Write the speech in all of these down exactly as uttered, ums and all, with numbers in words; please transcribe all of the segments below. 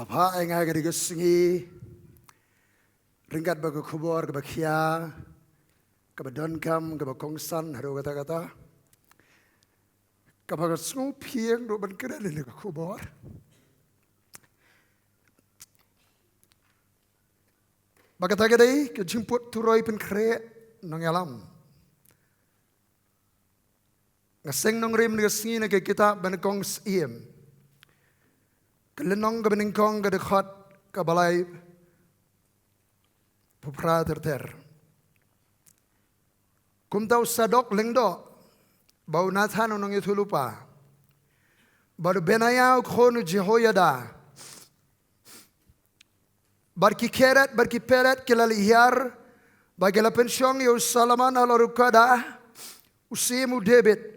Pha ai nga ka dei ka sngi ryngkat ba ka khubor kaba khia, kaba donkam, kaba kongsan haduh katta katta, kaba ka sngewphieng ruh ban kren ïa ka khubor. Ba kata ka dei ka jingput turoi pynkhreh nongïalam. Nga seng nongrim na ka sngi na ka kitab ba nyngkong Syiem, ka lynnong kaba nyngkong, ka dkhot kaba laiphew phra ter ter. Kumta u Sadok lyngdoh bad u Nathan u nongïathuhlypa bad u Benaia u khun u Jehoiada bad ki Kereth bad ki Peleth ki la leit hiar bad ki la pynshong ïa u Solomon halor u kada u Syiem u David.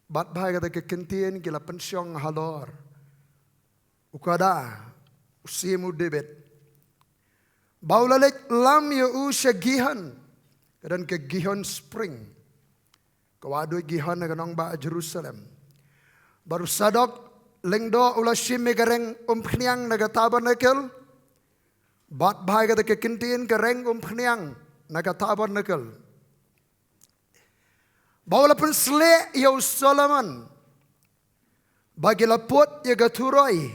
Bad bha ïa kata ka kyntien, ki la pynshong halor u kada u Syiem u David. Bad u la leit lam ïa u sha Gihon, ka don ka Gihon Spring, ka wah duid Gihon ha ka nongbah Jerusalem. Bad u Sadok lyngdoh u la shim ïa ka reng umphniang na ka tabernacle. Bad bha ïa kata ka kyntien, ka reng umphniang na ka tabernacle. Bad u la pynsleh ïa u Solomon bad ki la put ïa ka turoi.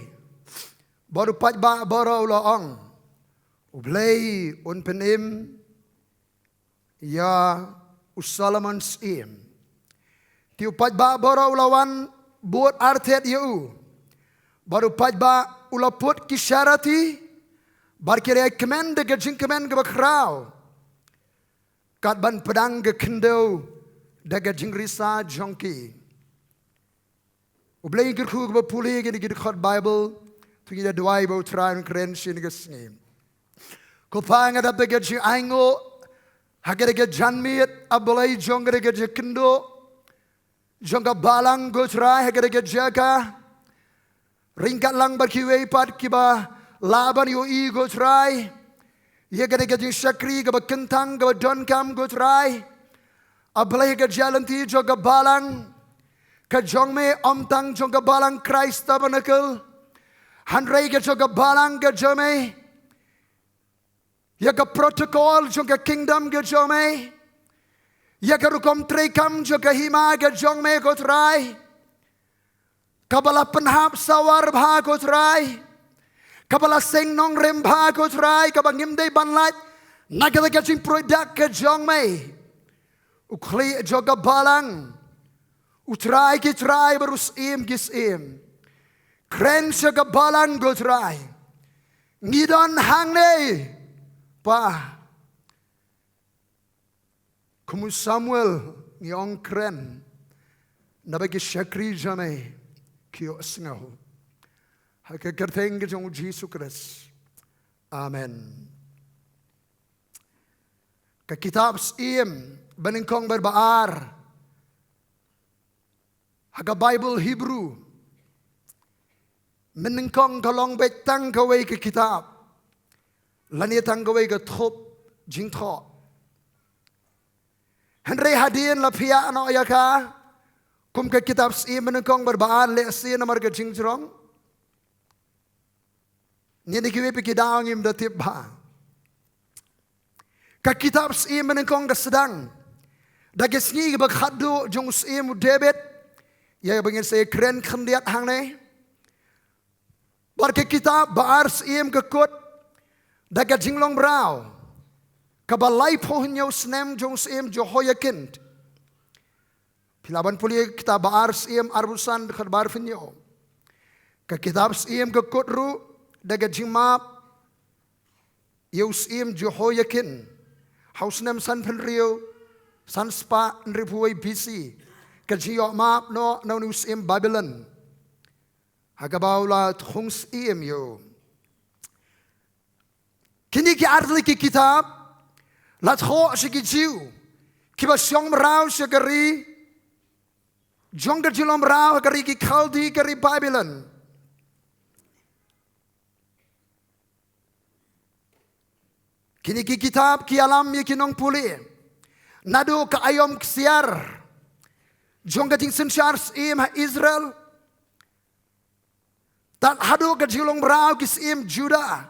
Bad u paidbah baroh u la ong, U Blei un pynim ïa u Solomon Syiem. Te u paidbah baroh u la wan bud arthet ïa u. Bad u paidbah u la put ki sharati bad ki la ïakmen da ka jingkmen kaba khraw, kat ban pdiang ka khyndew da ka jingrisa jong ki. U Blei un kyrkhu ïa kiba pule ïa kine ki dkhot Baibl. To ngin ïa duwai ba U Trai un kren sha kane ka sngi. Ko Pa, nga dap da ka jingainguh ha kane ka janmiet, A Blei jong, kane ka jingkynduh jong ka balang, ko Trai, ha kane ka jaka. Ryngkat lang bad kiwei pat kiba lah ban ïohi, ko Trai, ïa kane ka jingshakri kaba kyntang, kaba donkam, ko Trai. A Blei, ka jingïaid lynti jong ka balang ka jong me, ym tang jong ka balang Christ Tabernacle, hynrei ka jong ka balang ka jong me, ïa ka protocol jong ka kingdom ka jong me, ïa ka rukom treikam jong ka hima ka jong me, ko Trai, kaba la pynhap sawar bha, ko Trai, kaba la seng nongrim bha, ko Trai, kaba ngim dei ban lait na kata ka jingpruid dak ka jong me. U khlieh jong ka balang, U Trai ki trai bad U Syiem ki syiem, kren sha ka balang, ko Trai. Ngi don hangne, Pa. Kum u Samuel ngi ong, kren, naba ki shakri jong me ki ïohsngew. Ha ka kyrteng ka jong U Jisu Khrist. Amen. Ka kitab Syiem ba nyngkong bad ba ar ha ka Baibl Hebru, mynnyngkong ka long beit tang kawei ka kitab lane tang kawei ka thup jingthoh. Hynrei hadien la phiah noh ïa ka kum ka kitab Syiem mynnyngkong bad ba ar, lehse namar ka jingjrong, ne na kiwei pat ki daw ngim da tip bha. Ka kitab Syiem mynnyngkong ka sdang da ka sngi kaba khatduh jong u Syiem u David, ïa kaba ngin sa ïakren khyndiat hangne. Bad ka kitab ba ar Syiem ka kut da ka jinglong mraw kaba laiphew hynñiew snem jong u Syiem Jehoiakin. Phi lah ban pule kitab ba ar Syiem arphew san, dkhot ba arphew hynñiew. Ka kitab Syiem ka kut ruh da ka jingmap ïa u Syiem Jehoiakin ha u snem sanphew hynriew, san spah hynriewphew wei B C, ka jingïoh map noh na une u syiem Babilon, ha kaba u la thung syiem ïa u. Kine ki artylli ki kitab la thoh sha ki Jiw kiba shong mraw sha ka ri jong ka jinglong mraw, ha ka ri ki Khaldi, ka ri Babilon. Kine ki kitab ki ïalam ïa ki nongpule naduh ka aïom ksiar jong ka jingsynshar syiem ha Israel, Tad haduh ka jinglong mraw ki syiem Judah.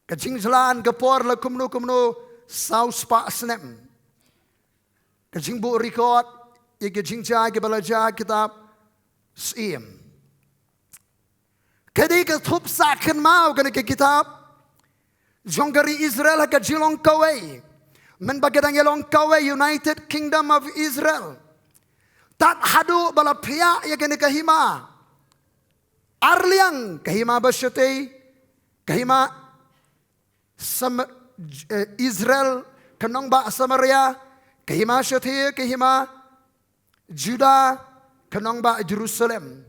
Ka jingjlan ka por la kumno kumno saw spah snem. Ka jingbuh record ïa ka jingjia kiba la jia ha kitab Syiem. Ka dei ka thup sah kynmaw kane ka kitab jong ka ri Israel ha ka jinglong kawei. Mynba ka dang ïalong kawei, United Kingdom of Israel. Tad haduh ba la phiah ïa kane ka hima arliang, ka hima ba shatei, ka hima Sam-, eh, Israel, ka nongbah Samaria, ka hima shathie, ka hima Judah, ka nongbah Jerusalem.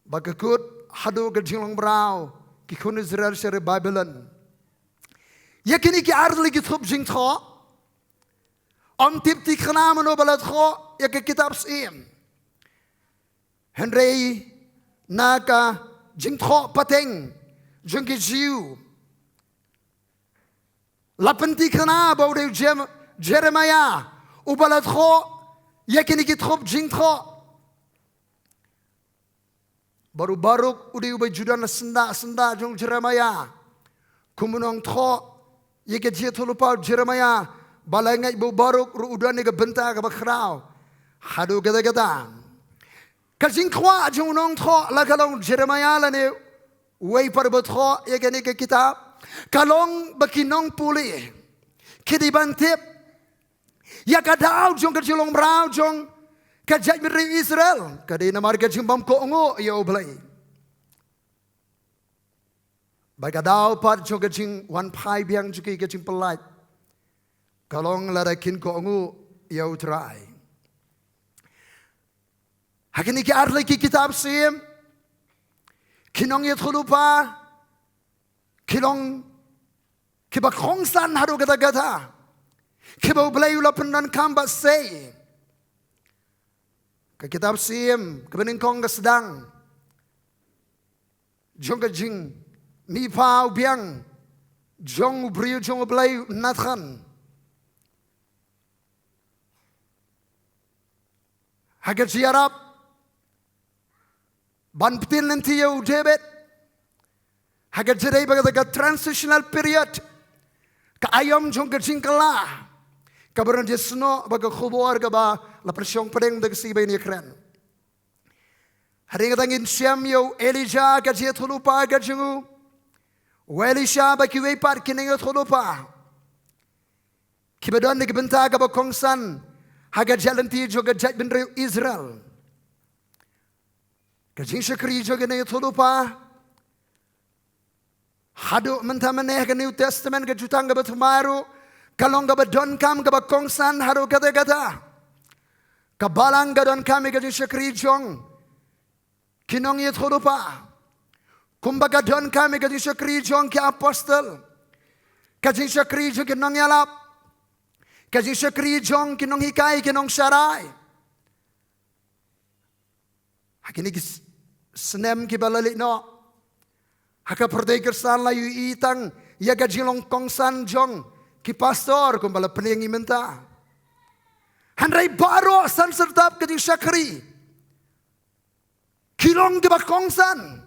Ba ka kut haduh ka jinglong mraw ki khun Israel sha ri Babilon. Ïa kine ki arliang ki thup jingthoh. Ym tip thikna mano ba la thoh ïa ka kitab Syiem. Hynrei na ka jingthoh pateng jong ki Jiw, la pynthikna ba u dei u Jem-, Jeremiah uba la thoh ïa kine ki thup jingthoh. Bad u Baruk u dei uba ju don na syndah syndah jong Jeremiah kum u nongthoh ïa ka jingïathuhlypa u Jeremiah. Ba la ngeit ba u Baruk ruh u don ïa ka bynta kaba khraw. Haduh katta katta, ka jingkwah jong u nongthoh la ka long Jeremiah lane uwei pat uba thoh ïa kane ka kitab, ka long ba ki nongpule ki dei ban tip ïa ka daw jong ka jinglong mraw jong ka jaitbynriew Israel. Ka dei namar ka jingbym kohnguh ïa U Blei. Bad ka daw pat jong ka jingwan phai biang jong ki, ka jingpyllait, ka long lada kin kohnguh ïa U Trai. Ha kine ki arliang ki kitab Syiem, ki nongïathuhlypa ki long kiba kongsan haduh katta katta, kiba U Blei u la pyndonkam bad sei. Ka kitab Syiem kaba nyngkong ka sdang jong ka jingmihpat biang jong u briew jong U Blei, u Nathan, ha ka jingïarap ban pynthikna ïa u David. Ha ka jingdei ba ka transitional period, ka aïom jong ka jingkylla, kaba ron jingïasnoh bad ka khubor kaba la pynshong pdeng da ka Ksiew ba ïakren. Hadien kata ngin shem ïa u Elijah, ka jingïathuhlypa ka jong u, u Elisha bad kiwei pat ki nongïathuhlypa kiba don na ka bynta kaba kongsan ha ka jingïaid lynti jong ka jaitbynriew Israel. Ka jingshakri jong ki nongïathuhlypa haduh mynta mynne ha ka New Testament, ka Jutang kaba Thymmai ruh, ka long kaba donkam, kaba kongsan haduh katta katta. Ka Balang ka donkam ïa ka jingshakri jong ki nongïathuhlypa, kumba ka donkam ïa ka jingshakri jong ki apostol, ka jingshakri jong ki nongïalap, ka jingshakri jong ki nonghikai, ki nongsharai. Ha kine ki s-, snem kiba la leit noh, ha ka pyrthei Khristan la ïohi tang ïa ka jinglong kongsan jong ki pastor kumba la pynïeng mynta. Hynrei baroh san syrtap ka jingshakri ki long kiba kongsan.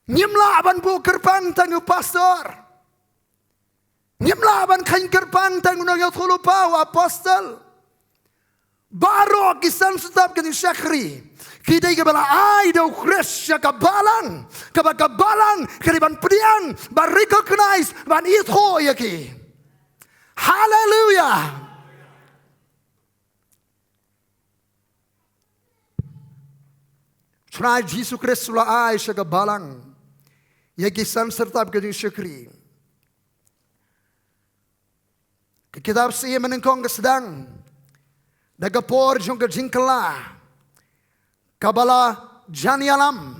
Ngim lah ban buh kyrpang tang u pastor. Ngim lah ban kheiñ kyrpang tang u nongïathuhlypa, u apostol. Baroh ki san syrtap ki jingshakri ki dei kiba la ai da u Khrist sha ka Balang, kaba ka Balang ka dei ban pdiang, ban recognize, ban ithuh ïa ki. Haleluia. Trai Jisu Khrist u la ai sha ka Balang ïa ki san syrtap ki jingshakri. Ka kitab Syiem nyngkong ka sdang da ka por jong ka jingkylla kaba la jan ïalam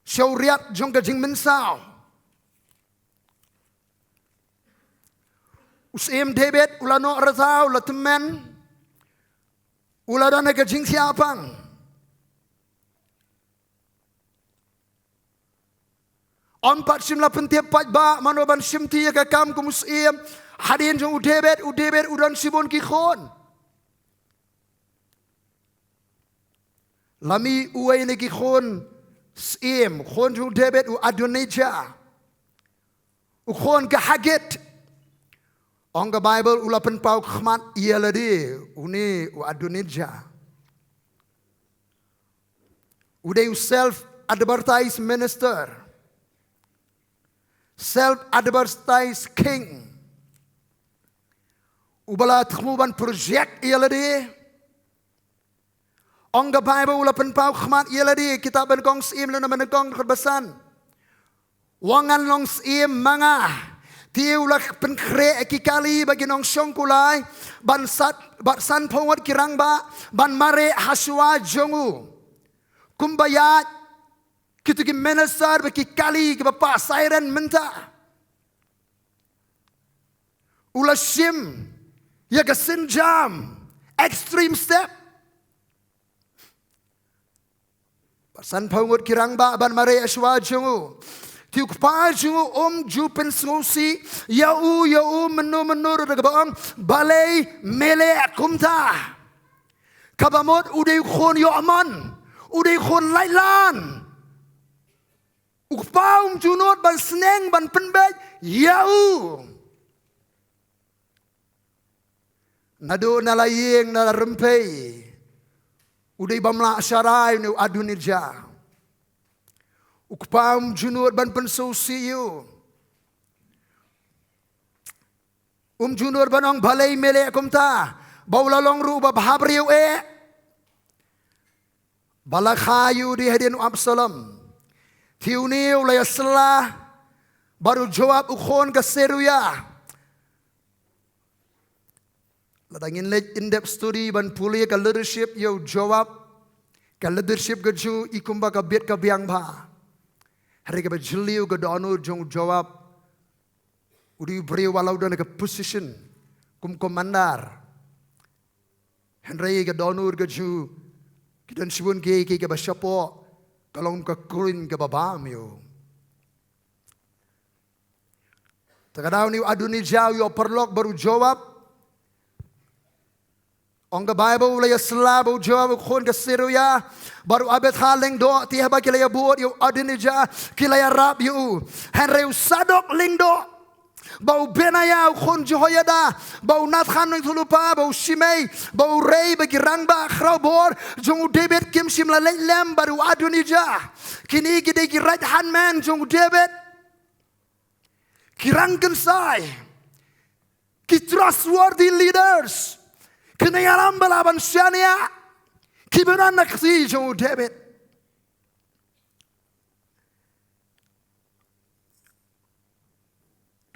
sha u riat jong ka jingmynsaw. U Syiem David u la noh rta, u la tymmen, u la don ha ka jingthiah pang. Ym pat shym la pyntip pat ba mano ban shimti ïa ka kam kum u syiem hadien jong u David. U David u don shibun ki khun. La mih uwei na ki khun syiem, u khun jong u David, u Adonijah, u khun ka Haggith. Ong ka Baibl u la pynpaw khmat ïa lade, une u Adonijah. U dei u self-advertised minister, self-advertised king. Uba la thmu ban project ïa lade. Ong ka Baibl u la pynpaw khmat ïa lade, kitab Nyngkong Syiem lynnong ba nyngkong dkhot ba san. Wat ngan long syiem ma nga. Te u la pynkhreh ki kali bad ki nongshongkulai, ban sat, bad sanphew ngut ki rangbah ban mareh ha shuwa jong u. Kumba ïaid kito ki minister bad ki kali kiba pah siren mynta. U la shim ïa ka sienjam, extreme step. Bad sanphew ngut ki rangbah ban mareh ha shuwa jong u. Te u kpa jong u um ju pynsngewsih ïa u, ïa u mynno mynno ruh da kaba ong, balei me leh kumta? Kaba mut u dei u khun ïohmon, u dei u khun laitlan. U kpa um ju nud ban sneng ban pynbeit ïa u. Naduh na la ïing na la rympei, u dei bym lah sharai une u Adonijah. U kpa um ju nud ban pynsngewsih ïa u. Um ju nud ban ong, balei me leh kumta? Ba u la long ruh uba bhabriew eh. Ba la kha ïa u dei hadien u Absalom. Te une u la ïasylla bad u Joab u khun ka Seruia. Lada ngin leit in-depth study ban pule ka leadership ïa u Joab, ka leadership ka jong u i kumba ka bit ka biang bha. Hynrei kaba jylliew, ka dohnud jong u Joab, u dei u briew uba la don ha ka position kum commander. Hynrei ka dohnud ka jong u, ki don shibun kiei kiei kiba shapoh, ka long ka kruiñ kaba bam ïa u. Te ka daw une u Adonijah u ïoh paralok bad u Joab. Ong ka Baibl u la ïasylla bad u Joab u khun ka Seruia bad u Abiathar lyngdoh, te haba ki la ïabud ïa u Adonijah ki la ïarap ïa u. Hynrei u Sadok lyngdoh, bad u Benaia u khun Jehoiada, bad u Nathan u nongïathuhlypa, bad u Shimei, bad u rei, bad ki rangbah khrawbor jong u David kim shym la leit lem bad u Adonijah. Kine ki dei ki right hand man jong u David. Ki rangkynsai, ki trustworthy leaders, ki nongïalam ba lah ban shaniah, kiba don na ka kti jong u David.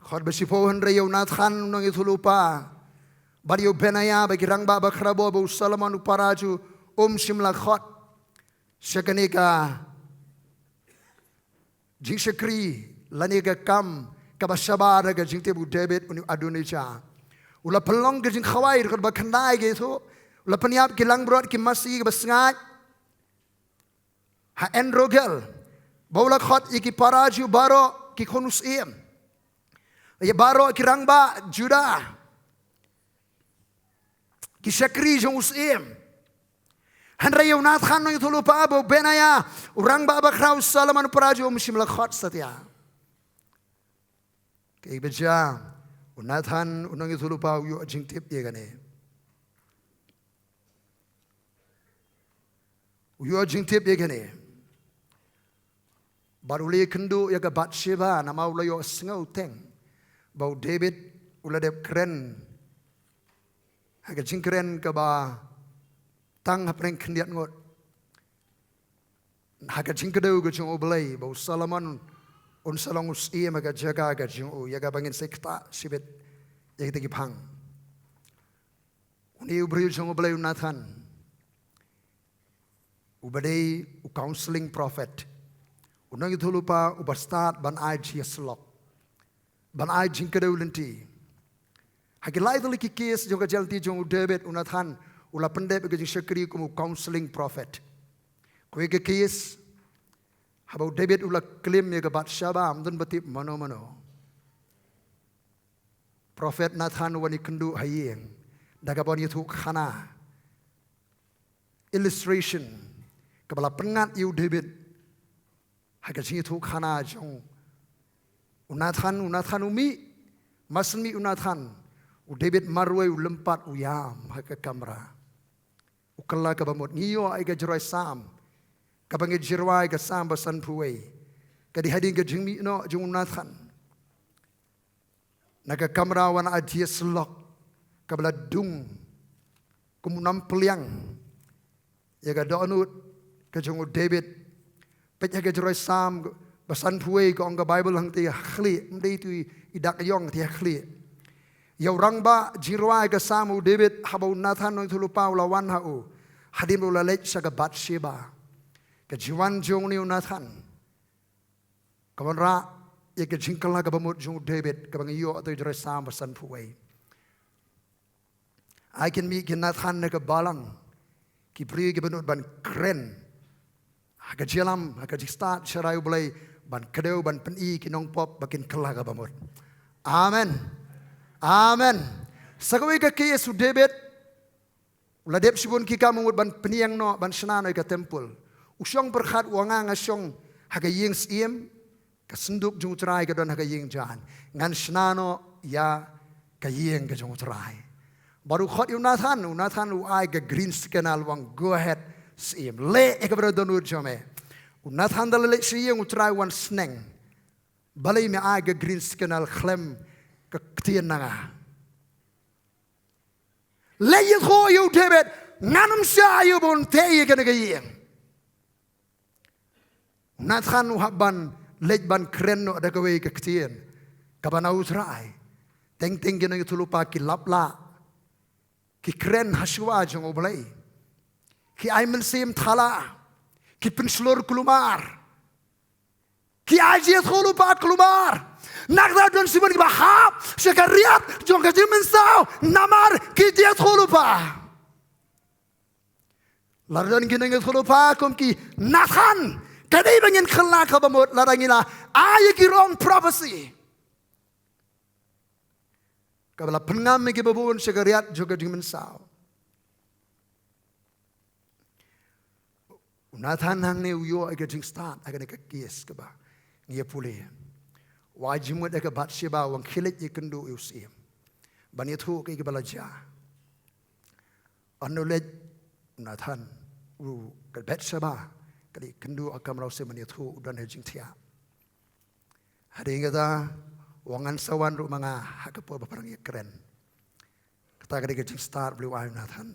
Khot ba shiphew. Hynrei ïa u Nathan u nongïathuhlypa bad ïa u Benaia bad ki rangbah bakhraw bor bad u Solomon u para jong u um shym la khot sha kane ka jingshakri lane ka kam kaba shabar ha ka jingtip u David, une u Adonijah. U la pynlong ka jingkhawai, dkhot ba khyndai ka ïathuh, u la pynïap ki langbrot ki masi kiba sngaid ha En-rogel, bad u la khot ïa ki para jong u baroh ki khun u syiem, ïa baroh ki rangbah Judah, ki shakri jong u syiem. Hynrei ïa u Nathan u nongïathuhlypa bad u Benaia u rangbah bakhraw, u Solomon u para jong u um shym la khot satia. Kaei ba jia? U Nathan u nongïathuhlypa u ïoh jingtip ïa kane. U ïoh jingtip ïa kane. Bad u la ïakynduh ïa ka Bathsheba namar u la ïohsngew teng ba u David u la dep kren ha ka jingkren kaba tang hapdeng khyndiat ngut ha ka jingkdew ka jong U Blei ba u Solomon un sa long u syiem ha ka jaka ka jong u, ïa kaba ngin sa ktah shibit ïa kita ki phang. Une u briew jong U Blei u Nathan, uba dei u counseling prophet, u nongïathuhlypa uba stad ban ai jingïasyllok, ban ai jingkdew lynti. Ha ki lai tylli ki case jong ka jingïaid lynti jong u David, u Nathan u la pyndep ïa ka jingshakri kum u counseling prophet. Kawei ka case, haba u David u la klim ïa ka Bathsheba, ym don ba tip mano mano. Prophet Nathan u wan ïakynduh ha ïing da kaba wan ïathuhkhana, illustration, kaba la pynngat ïa u David ha ka jingïathuhkhana jong u Nathan. U Nathan u mih, mar shen mih u Nathan, u David marwei u lympat u ïam ha ka kamra. U kylla kaba mut. Ngi ïoh ïa ka jingrwai Salm kaba ngi jingrwai, ka Salm ba sanphew wei. Ka dei hadien ka jingmih noh jong u Nathan na ka kamra, wan ai jingïasyllok kaba la dung kum u nam pliang ïa ka dohnud ka jong u David. Peit ha ka jingrwai Salm ba sanphew wei, ka ong ka Baibl hangta ha khlieh, ym dei tu i dak ïong, te ha khlieh. Ïa u rangbah jingrwai ka Salm u David, haba u Nathan u nongïathuhlypa u la wan ha u hadien ba u la leit sha ka Bathsheba. Ka jingwan jong une u Nathan ka wanrah ïa ka jingkylla kaba mut jong u David kaba ngi ïoh ha ka jingrwai Salm ba sanphew wei. Ai kin mih ki Nathan na ka balang, ki briew kiba nud ban kren ha ka jingïalam, ha ka jingstad sharai U Blei, ban kdew, ban pyni ki nongpop ba kin kylla kaba mut. Amen. Amen. Sa kawei ka case, u David u la dep shibun ki kam, u mut ban pynïeng noh, ban shna noh ïa ka temple. U shong pyrkhat, u ong, nga, nga shong ha ka ïing syiem, ka synduk jong U Trai ka don ha ka ïing Jan. Ngan shna noh ïa ka ïing ka jong U Trai. Bad u khot ïa u Nathan, u Nathan u ai ka green signal, u ong, go ahead, syiem, leh ïa kaba dohnud jong me. U Nathan da la leit sha ïing, U Trai u wan sneng. Balei me ai ka green signal khlem ka ktien na nga? Leit ïathuh ïa u David, ngan ym shah ïa u ban tei ïa kane ka ïing. U Nathan u hap ban leit ban kren noh da kawei ka ktien kaba na U Trai. Teng teng ki nongïathuhlypa ki lap lah, ki kren ha shuwa jong U Blei, ki ai mynsiem thala, ki pynshlur kulmar, ki ai jingïathuhlypa kulmar. Nangta don shibun kiba hap sha ka riat jong ka jingmynsaw namar ki jingïathuhlypa. Lada don ki nongïathuhlypa kum ki Nathan, ka dei ba ngin kylla kaba mut lada ngi la ai ïa ki wrong prophecy kaba la pynngam ïa kiba bun sha ka riat jong ka jingmynsaw. U Nathan hangne u ïoh ïa ka jingstad ha kane ka case kaba ngi ïa pule. U ai jingmut ïa ka Bathsheba, u ong khie leit ïakynduh ïa u syiem ban ïathuh ïa kiba la jia. Haba u leit u Nathan, u, ka Bathsheba ka leit kynduh ha kamra u syiem ban ïathuh, u don ha jingthiah. Hadien kata u ong ngan sa wan ruh ma nga ha ka por ba pyrshang ïakren. Kata ka dei ka jingstad ba u ai u Nathan.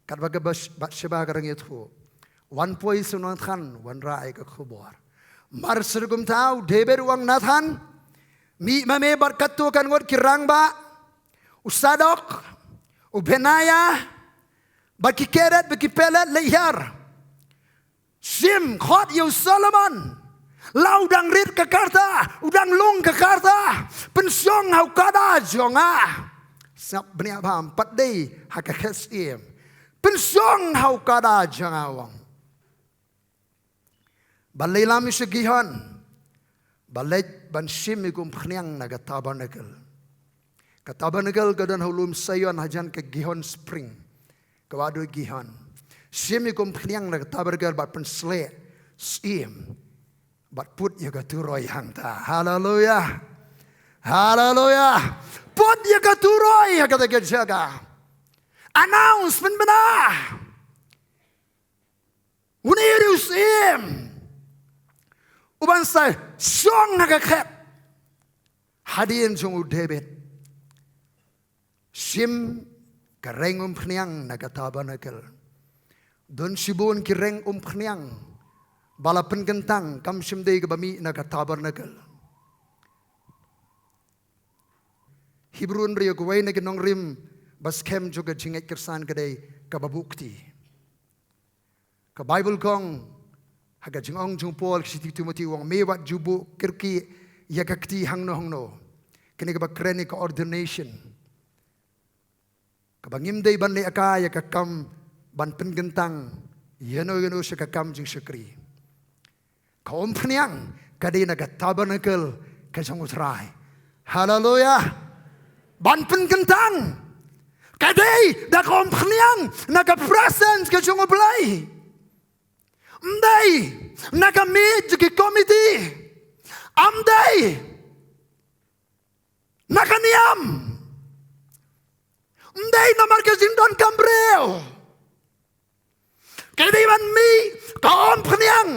Katba ka Bath-, Bathsheba ka dang ïathuh, wan poi sha u Nathan, wanrah ïa ka khubor. Mar shu kumta u David u ong Nathan, mih ma me bad katto katne ngut ki rangbah, u Sadok, u Benaiah, bad ki Kereth bad ki Peleth, leit hiar. Shim, khot ïa u Solomon. La u dang rit ka karta, u dang lung ka karta, pynshong ha u kada jong nga. Sngap bniah bha, ym pat dei ha ka khet syiem. Pynshong ha u kada jong nga, u ong. Bad leit lam sha Gihon, bad leit ban shim ïa ka umphniang na ka tabernacle. Ka tabernacle ka don ha u lum Sion hajan ka Gihon Spring, ka wah duh Gihon. Shim ïa ka umphniang na ka tabernacle bad pynsleh syiem bad put ïa ka turoi hangta. Haleluya. Haleluya. Put ïa ka turoi ha kata ka jaka. Announce, pynbna. Une u dei u syiem uban sa shong ha ka khet hadien jong u David. Shim ka reng umphniang na ka tabernacle. Don shibun ki reng umphniang ba la pynkyntang, kam shym dei kaba mih na ka tabernacle. Hebru hynriew, kawei na ki nongrim ba skhem jong ka jingngeit Khristan ka dei kaba buh kti. Ka Baibl ka ong ha ka jingong jong u Paul sha ki Timothy, u ong me wat ju buh kyrkieh ïa ka kti hangno hangno. Kane kaba kren ïa ka ordination, kaba ngim dei ban leh ïa ka, ïa ka kam ban pynkyntang ïano ïano sha ka kam jingshakri. Ka umphniang ka dei na ka tabernacle ka jong u Trai. Haleluya. Ban pynkyntang ka dei da ka umphniang na ka presence ka jong u Blei. Ym dei na ka miej jong ki komiti. Ym dei na ka niam. Ym dei namar ka jingdonkam briew. Ka dei ban mih ka umphniang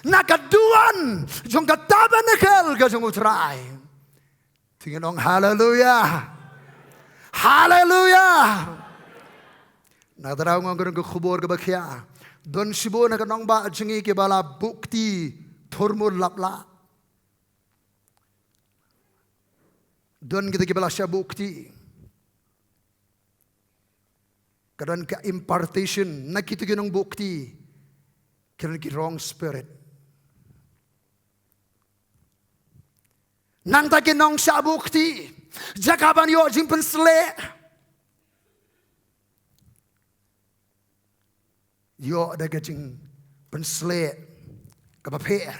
na ka duwan jong ka tabernacle ka jong U Trai. Te ngin ong haleluya. Haleluya. Na ka daw nga ong ka khubor kaba khia. Don shibun na ka nongbah jong ngi kiba la buh kti thurmut laplah. Don kita kiba la shah buh kti. Ka don ka impartation na kita ki nongbuh kti. Ki don ki wrong spirit. Nangta ki nongshah buh kti, jaka ban ïoh jingpynshlur, ïoh da ka jingpynshlur kaba pher.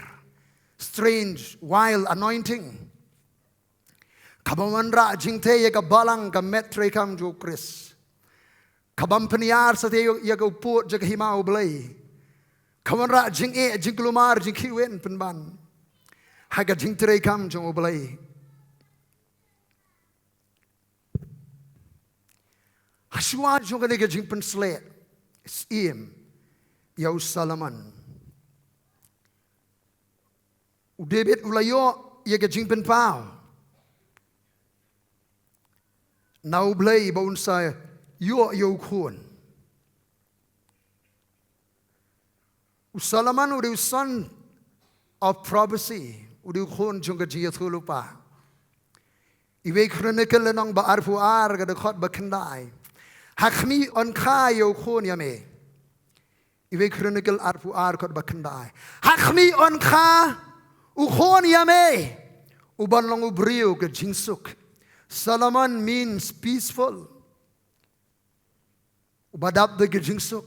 Strange, wild anointing. Kaba wanrah jingtei ïa ka balang ka met treikam jong U Khrist. Kaba pynïar sa te ïa ka u pud jong ka hima U Blei. Ka wanrah jingeh, jingkulmar, jingkhihwin pynban ha ka jingtreikam jong U Blei. Hashwa jong kane ka jingpynshlur, syiem ïa u Solomon, u David u la ïoh ïa ka jingpynpaw na U Blei ba un sa ïoh ïa u khun. U Solomon u dei u son of prophecy, u dei u khun jong ka jingïathuhlypa. Iwei Chronicle lynnong ba arphew ar ka dkhot ba khyndai. Ha khmih, yn kha ïa u khun ïa me. Iwei Chronicle arphew ar dkhot ba khyndai. Ha khmih, yn kha u khun ïa me, u ban long u briew ka jingsuk. Solomon means peaceful. Uba dap da ka jingsuk.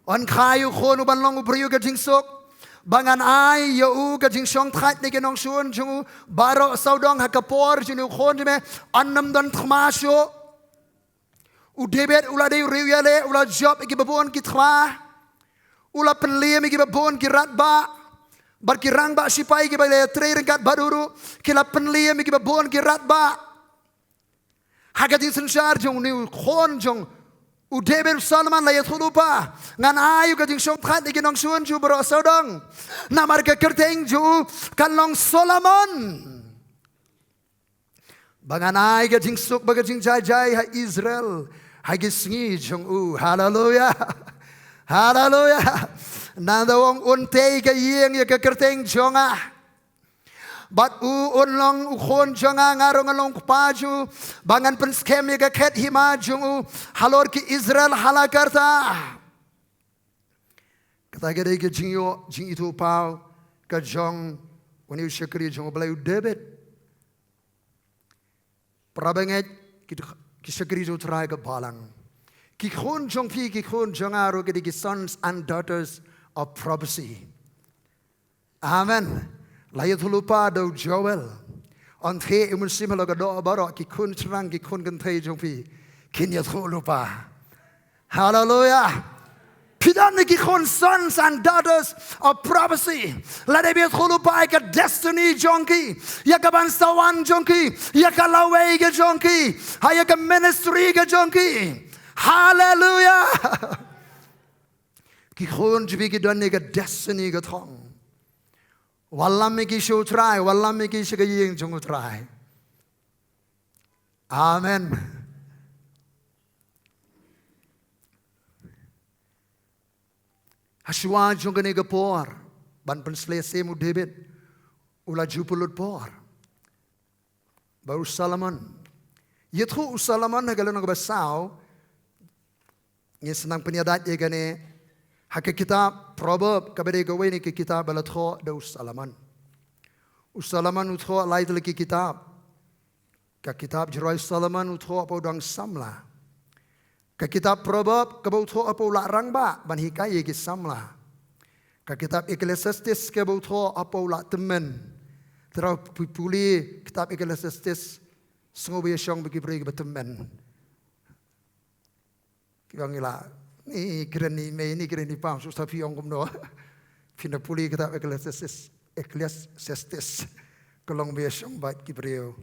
Yn kha ïa u khun u ban long u briew ka jingsuk, ba ngan ai ïa u ka jingshongthait na ki nongshun jong u baroh sawdong. Ha ka por jong u khun jong me yn ym don thma shuh. U David u la dei u riewïaleh, u la jop ïa kiba bun ki thma. U la pynliem ïa kiba bun ki radbah. Bad ki rangbah shipai kiba la trei ryngkat bad u ruh ki la pynliem ïa kiba bun ki radbah. Ha ka jingsynshar jong une u khun jong u David, u Solomon, la ïathuhlypa, ngan ai ïa u ka jingshongthait na ki nongshun jong u baroh sawdong. Namar ka kyrteng jong u kan long Solomon. Ba ngan ai ka jingsuk bad ka jingjai jai ha Israel ha ki sngi jong u. Haleluya. Haleluya. Nangta u ong, un tei ka ïing ïa ka kyrteng jong nga. Bad u un long u khun jong nga, nga ruh ngan long u kpa jong u. Ba ngan pynskhem ïa ka khet hima jong u halor ki Israel ha la karta. Kata ka dei ka jingïoh, jingithuhpaw ka jong une u shakri jong U Blei, u David. Para bangeit, ki, ki shakri jong U Trai ka balang. Ki khun jong phi, ki khun jong nga ruh ki dei ki sons and daughters of prophecy. Amen. La ïathuhlypa da u Joel. Yn theh u mynsiem halor ka doh baroh, ki khun shynrang, ki khun kynthei jong phi kin ïathuhlypa. Haleluya. Phi don ki khun, sons and daughters of prophecy. Lada phi ïathuhlypa ïa ka destiny jong ki, ïa ka ban sa wan jong ki, ïa ka lawei ka jong ki, ha ïa ka ministry ka jong ki. Haleluya. Ki khun jong phi ki don ïa ka destiny ka thong. Wallam ïa ki sha U Trai, wallam ïa ki sha ka ïing jong U Trai. Amen. Hashwa jong kane ka por ban pynsleh syiem, u David u la ju pynlut por. Bad u Solomon, ïathuh u Solomon ha ka lynnong kaba saw. Ngin sa nang pynïaid ïa kane ha ka kitab Proverb, kaba dei kawei na ki kitab ba la thoh da u Solomon. U Solomon u thoh lai tylli ki kitab. Ka kitab Jingrwai Solomon u thoh hapoh u dang samla. Ka kitab Proverb kaba u thoh hapoh u lah rangbah ban hikai ïa ki samla. Ka kitab Ecclesiastes kaba u thoh hapoh u lah tymmen. Te haba phi pule kitab Ecclesiastes, sngew ba ïashong bad ki briew kiba tymmen. Ki ong, ngi lah, Ni kren ni mei, ni kren ni pam, shu sa phi ong kumno. Phi na pule kitab Ecclesiastes, Ecclesiastes. Ka long ba ïa shong bad ki briew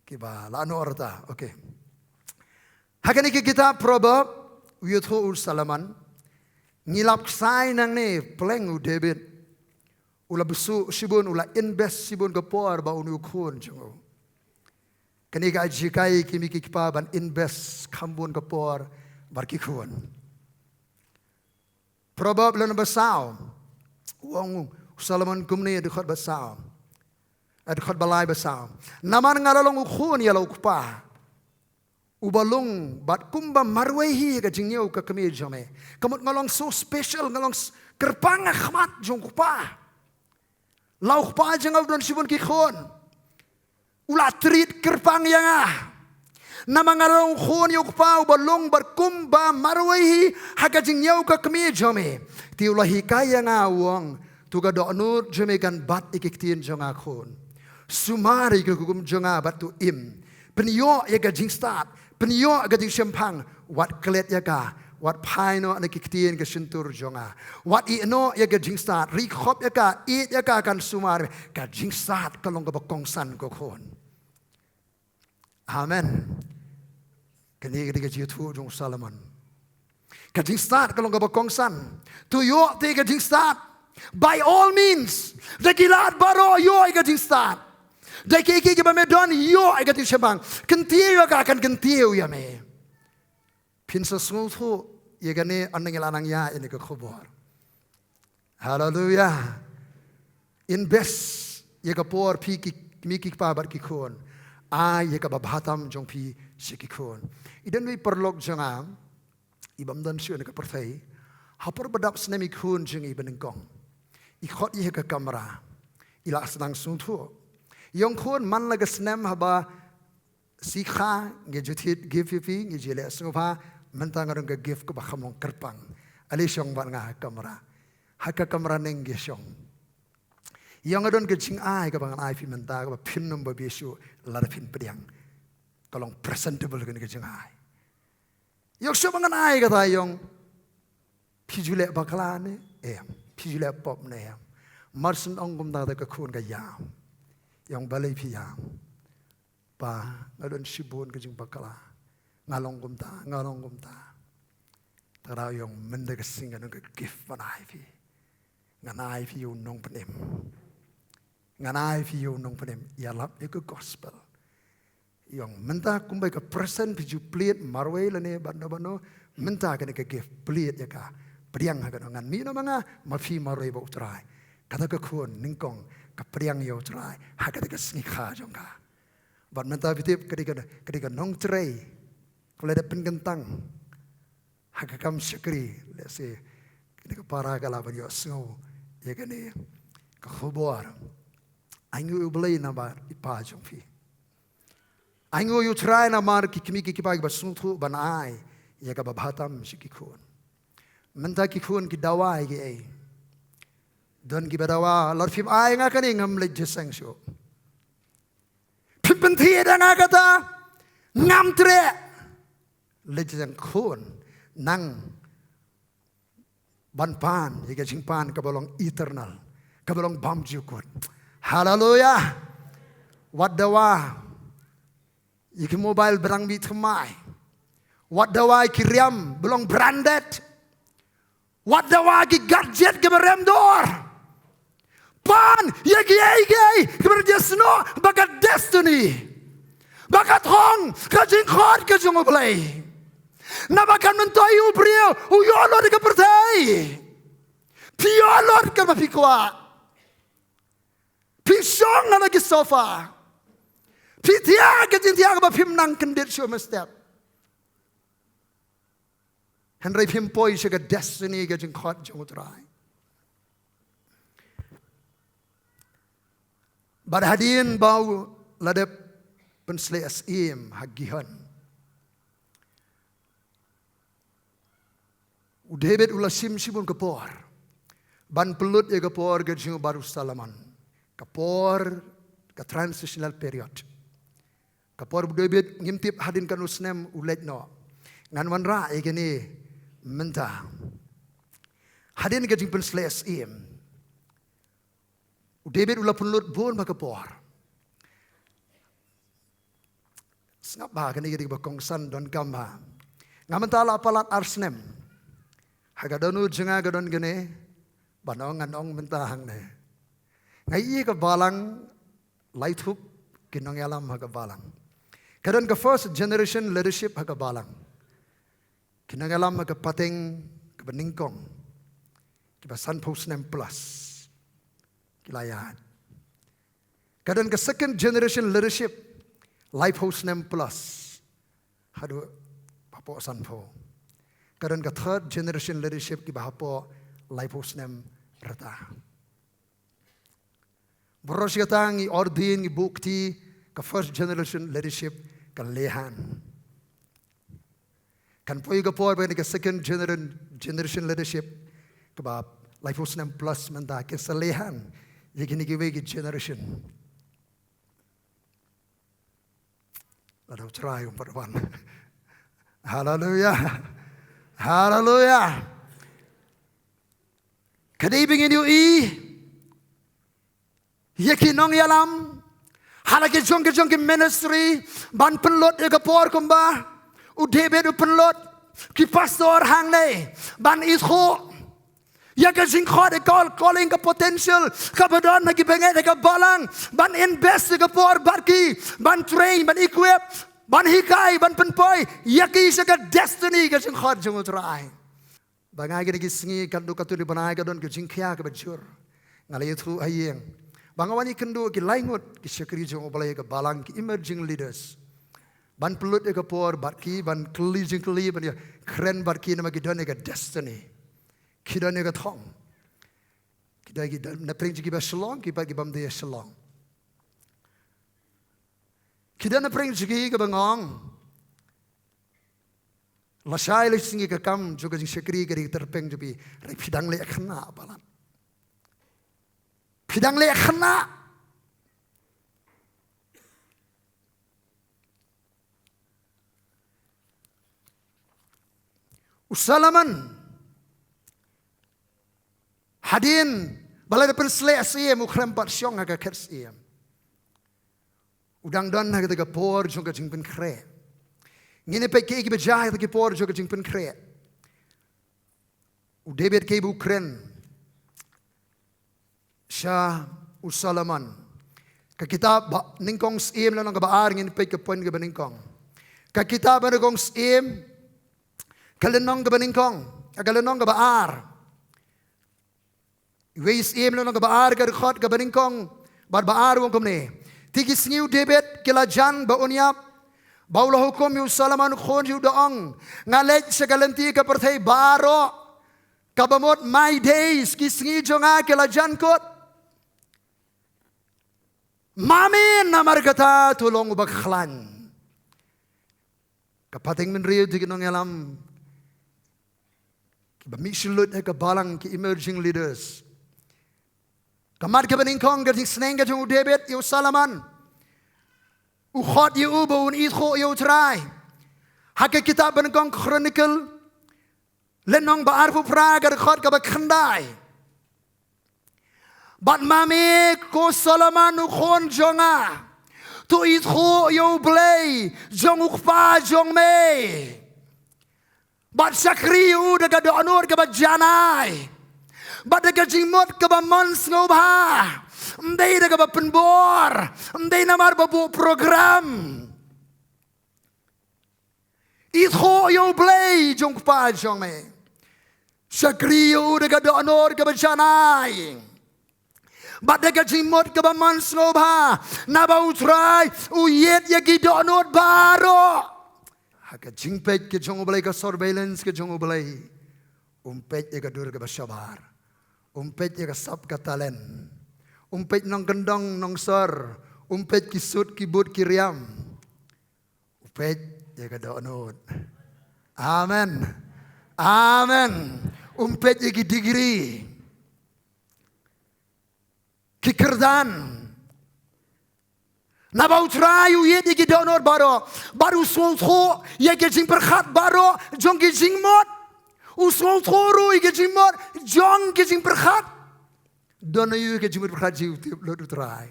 kiba la noh rta. Okay. Ha kane ka kitab Proverb, u ïathuh u Solomon, ngi lap ksai nangne, pleng u David u la bsuh shibun, u la invest shibun ka por bad une u khun jong u. Kane ka ai jinghikai ïa ki kmie ki kpa ban invest kham bun ka por bad ki khun. Proverb lynnong ba saw, u ong u Solomon kumne, dkhot ba saw, dkhot ba lai ba saw: Namar nga la long u khun ïa la u kpa uba lung, bad kumba marwei hi ha ka jingñiew ka kmie jong me. Ka mut nga long so special, nga long s-, kyrpang ha khmat jong u kpa. La u kpa jong nga u don shibun ki khun, u la treat kyrpang ïa nga. Namar nga la long u khun ïa u kpa uba lung, bad kumba marwei hi ha ka jingñiew ka kmie jong me. Te u la hikai ïa nga, u ong, to ka dohnud jong me kan bat ïa ki ktien jong nga, khun. Sumar ïa ki hukum jong nga bad to im. Pynïoh ïa ka jingstad, pynïoh ïa ka jingshemphang, wat klet ïa ka, wat phai noh na ki ktien ka shyntur jong nga. Wat ïeh noh ïa ka jingstad, ri khop ïa ka, ïeit ïa ka, kan sumar. Ka jingstad ka long kaba kongsan, ko khun. Amen. Kane ka dei ka jingïathuh jong u Solomon. Ka jingstad ka long kaba kongsan. To ïoh te ka jingstad. By all means. Da ki lad baroh ïoh ïa ka jingstad. Da kiei kiei kiba me don ïoh ïa ka jingshemphang. Kyntiew ïa ka, kan kyntiew ïa me. Phin sa sngewthuh ïa kane, ynda ngi la nang ïa ïa kane ka khubor. Haleluia. Invest ïa ka por phi ki kmie ki kpa bad ki khun. Ai ïa kaba bha tam jong phi sha ki khun. I don iwei i paralok jong nga, i bym don shuh na ka pyrthei. Ha por ba dap snem i khun jong i ba nyngkong, i khot i ha ka kamra, i la sdang sngewthuh. I ong, khun, man la ka snem haba sikha ngi ju thied gift ïa phi, ngi ju leh sngewbha, mynta nga don ka gift kaba kham long kyrpang. Ale shong bad nga ha kamra. Ha ka kamra neng ngi shong. I ong, nga don ka jingai kaba ngan ai phi mynta, kaba phim nym bapher shuh lada phin pdiang. Ka long presentable kane ka jingai. I ong, shuh ba ngan ai kata, i ong, phi ju leh bakla ne em? Phi ju leh pop ne em? Marshen ong kumta, te ka khun ka ïam. I ong, balei phi ïam? Pa, nga don shibun ka jingbakla. Nga long kumta, nga long kumta. Te kata i ong, mynta ka sngi nga don ka gift ban ai phi. Ngan ai phi ïa u nongpynim. Ngan ai phi ïa u nongpynim. Ïalap ïa ka gospel. I ong, mynta kumba ka present phi ju plied marwei lane bad no bad no, mynta kane ka gift plied ïa ka. Pdiang ha kano, ngan mih noh ma nga, ma phi marwei bad u Trai. Kata ka khun nyngkong ka pdiang ïa u Trai ha kata ka sngi kha jong ka. Bad mynta phi tip, ka dei ka, ka dei ka nongtrei kaba la dep pynkyntang ha ka kam shakri. Let's say, kane ka para ka lah ban ïohsngew ïa kane ka khubor. Ainguh ïa U Blei namar i pa jong phi. Ainguh ïa U Trai namar ki kmie ki kpa kiba sngewthuh ban ai ïa kaba bha tam sha ki khun. Mynta ki khun ki dawa ïa kiei? Don kiba dawa, lada phim ai nga kane, ngam leit jingïaseng shuh. Phim pynthied ïa nga kata, ngam treh. Leit jingïaseng, khun, nang ban pan ïa ka jingpan kaba long eternal, kaba long bymjukut. Haleluia. Wat dawa ïa ki mobile ba dang mih thymmai. Wat dawa ïa ki riam ba long branded. Wat dawa ïa ki gadget kiba rem dor. Pan ïa kiei kiei kiba ïasnoh bad ka destiny, bad ka thong, ka jingkhot ka jong U Blei. Naba kan myntoi u briew u ïoh lut ïa ka pyrthei. Phi ïoh lut kaba phi kwah. Phi shong ha la ki sofa. Phi thiah ka jingthiah kaba phim nang kyndit shuh mynstep. Hynrei phim poi sha ka destiny, ka jingkhot jong U Trai. Bad hadien ba u la dep pynsleh syiem ha Gihon, u David u la shim shibun ka por ban pynlut ïa ka por ka jong u Bah Solomon. Ka por, ka transitional period. Ka por ba u David, ngim tip hadien katno snem u leit noh. Ngan wanrah ïa kine Mynta, hadien ka jingpynsleh syiem, u David u la pynlut bun ba ka por. Sngap ba kane ka dei ba kongsan donkam ba nga mynta la palat ar snem. Ha ka dohnud jong nga ka don kane, ba ngan ong mynta hangne. Nga ïohi ka balang, lai thup ki nongïalam ha ka balang. Ka don ka first generation leadership ha ka balang. Ki nongïalam ha ka pateng kaba nyngkong, kiba sanphew snem plus ki la ïaid. Ka don ka second generation leadership, laiphew snem plus, haduh hapoh sanphew. Ka don ka third generation leadership, kiba hapoh laiphew snem rta. Baroh shi katta ngi ordain, ngi buh kti, ka first generation leadership ka lehang. Kan poi ka por ba ka second gener-, generation leadership, kaba laiphew snem plus mynta, kin sa lehang ïa kine kiwei ki generation. Lada U Trai um pat wan. Haleluia. Haleluia. Ka dei ba ngin ïohi ïa ki nongïalam ha la ki jong ki jong ki ministry, ban pynlut ïa ka por kumba u David u pynlut ki pastor hangne, ban ithuh ïa ka jingkhot, ïa ka call, calling, ka potential kaba don ha ki bangeit ha ka balang, ban invest ïa ka por bad ki, ban train, ban equip, ban hikai, ban pynpoi ïa ki sha ka destiny, ka jingkhot jong U Trai. Ba nga kine ki sngi, katno katno bnai ka don ka jingkhia kaba jur. Nga la ïathuh ha ïing ba nga wan ïakynduh ki lai ngut ki shakri jong U Blei ha ka balang, ki emerging leaders, ban pynlut ïa ka por bad ki, ban kylli jingkylli, ban ïakren bad ki, namar ki don ïa ka destiny, ki don ïa ka thong. Ki don, ki don na pdeng jong kiba Shillong, kiba, ki bym dei Shillong. Ki don na pdeng jong ki kaba nga ong, lashai lashisngi ka kam jong ka jingshakri ka dei ka tyrpeng jong phi, hynrei phi dang leh khynnah palat. Phi dang leh khynnah. U Solomon, hadien ba la dep pynsleh syiem, u khlem pat shong ha ka khet syiem. U dang don ha kata ka por jong ka jingpynkhreh. Ngin ïa peit kaei kaba jia ha kata ka por jong ka jingpynkhreh. U David kaei ba u kren sha u Solomon. Ka kitab ba, Nyngkong Syiem lynnong kaba ar, ngin peit ka point kaba nyngkong. Ka kitab ba Nyngkong Syiem, ka lynnong kaba nyngkong, ka lynnong kaba ar. Wei Syiem lynnong kaba ar, ka dkhot kaba nyngkong bad ba ar, u ong kumne: Te ki sngi u David ki la jan ba un ïap, ba u la hukum ïa u Solomon u khun jong u da ong, nga leit sha ka lynti ka pyrthei baroh, kaba mut my days, ki sngi jong nga ki la jan kut. Mame namar kata to long uba khlaiñ. Ka pateng bynriew, ki nongïalam kiba mih shi lut ha ka balang, ki emerging leaders. Ka mat kaba nyngkong, ka jingsneng ka jong u David ïa u Solomon. U khot ïa u ba un ithuh ïa u Trai. Ha ka kitab ba nyngkong Chronicle, lynnong ba arphew phra, ka dkhot kaba khyndai: Bad mame, ko Solomon u khun jong nga, to ithuh ïa u Blei jong u kpa jong me, bad shakri ïa u da ka dohnud kaba janai, bad da ka jingmut kaba mon sngewbha, ym dei da kaba pynbor, ym dei namar ba buh program. Ithuh ïa u Blei jong u kpa jong me. Shakri ïa u da ka dohnud kaba janai, bad da ka jingmut kaba mon sngewbha, naba u Trai u ïeit ïa ki dohnud baroh. Ha ka jingpeit ka jong u Blei, ka surveillance ka jong u Blei, um peit ïa ka dur kaba shabar, um peit ïa ka sap ka talent, um peit nongkyndong nongsor, um peit ki sut ki but ki riam. U peit ïa ka dohnud. Amen. Amen. Um peit ïa ki degree, ki kyrdan. Naba u Trai u ïeit ïa ki dohnud baroh, bad u sngewthuh ïa ki jingpyrkhat baroh jong ki jingmut. U sngewthuh ruh ïa ka jingmut jong ka jingpyrkhat. Don aiu ka jingmut pyrkhat jong u tip lut u Trai.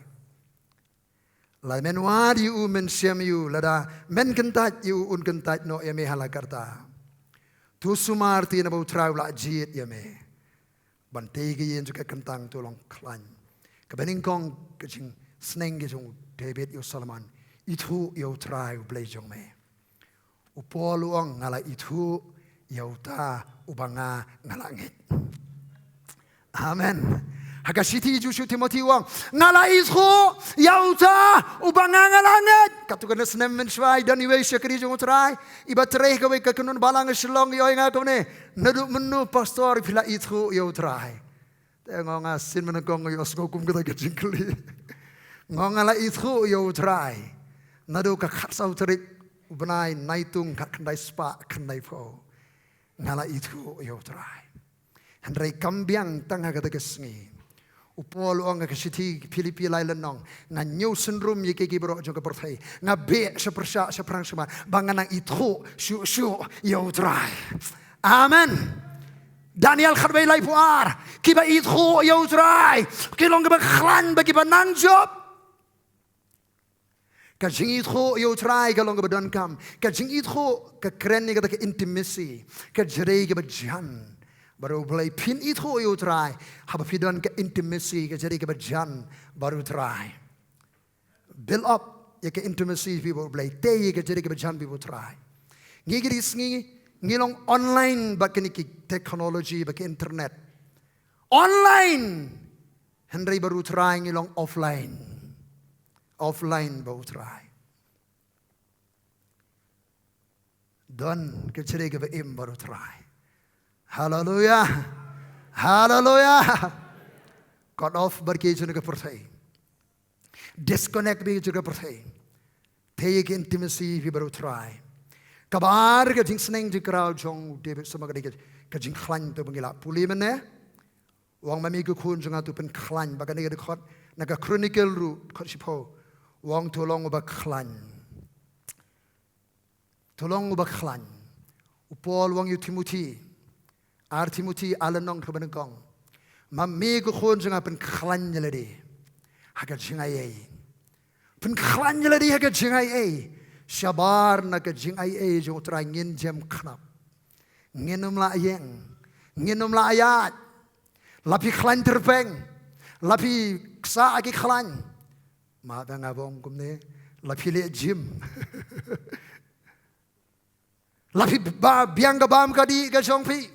Lada men wad ïa u, men shem ïa u, lada men kyntait ïa u, un kyntait noh ïa me ha la karta. To sumar te naba u Trai u la jied ïa me. Ban tei ka ïing jong ka kyntang, to long khlaiñ. Kaba nyngkong ka jingsneng ka jong u David ïa u Solomon. Ithuh ïa u Trai u Blei jong me. U Paul u ong, nga la ithuh ïa uta uba nga nga la ngeit. Amen. Ha ka shithi jong u Timothi u ong, nga la ithuh ïa uta uba nga nga la ngeit. Katto katne snem mynshwa i don iwei i shakri jong u Trai iba trei ha kawei ka kynhun balang ha Shillong, i ong ïa nga kumne, naduh mynno pastor phi la ithuh ïa u Trai? Te nga ong, nga shisien mynnyngkong nga ïohsngew kum kata ka jingkylli. Nga ong, nga la ithuh ïa u Trai naduh ka khatsaw tarik u bnai Naitung, khatkhyndai spah khyndaiphew. Nga la ithuh ïa u Trai. Hynrei kam biang tang ha kata ka sngi. U Paul u ong ha ka shithi Philippi lai lynnong, nga ñiew synrum ïa kiei kiei baroh jong ka pyrthei, nga beh sha pyrshah sha pyrshah, ba ngan nang ithuh shuh shuh ïa u Trai. Amen. Daniel khatwei laiphew ar, kiba ithuh ïa u Trai ki long kiba khlaiñ bad kiba nang jop. Ka jingithuh ïa u Trai ka long kaba donkam. Ka jingithuh ka kren ïa kata ka intimacy, ka jingïadei kaba jan bad u Blei. Phin ithuh ïa u Trai haba phi don ka intimacy, ka jingïadei kaba jan bad u Trai. Build up ïa ka intimacy phi bad u Blei. Tei ïa ka jingïadei kaba jan phi bad u Trai. Ngi ki dei sngi ngi long online bad kine ki technology bad ki internet. Online. Hynrei bad u Trai ngi long offline. Offline bad u Trai. Don ka jingïadei kaba im bad u Trai. Haleluya. Haleluya. Cut off bad kiei jong ka pyrthei. Disconnect bad kiei jong ka pyrthei. Tei ïa ka intimacy phi bad u Trai. Kaba ar ka jingsneng jingkraw jong u David Solomon ka dei ka jingkhlaiñ, to ba ngi la pule mynne. U ong, ma me ko khun jong nga, to pynkhlaiñ. Bad kane ka dei khot na ka Chronicle ruh, khot shiphew. U ong, to long uba khlaiñ. To long uba khlaiñ. U Paul u ong ïa u Timothi, ar Timothi ar lynnong kaba nyngkong, ma me ko khun jong nga, pynkhlaiñ ïa lade ha ka jingaiei. Pynkhlaiñ ïa lade ha ka jingaiei. Shabar na ka jingaiei jong u Trai ngin jem khnap. Ngin ym lah ïeng. Ngin ym lah ïaid. La phi khlaiñ tyrpeng, la phi ksah ha ki khlaiñ. Ma da nga bong kumne, la phi leh gym. La phi ba biang ka bam ka dih ka jong phi.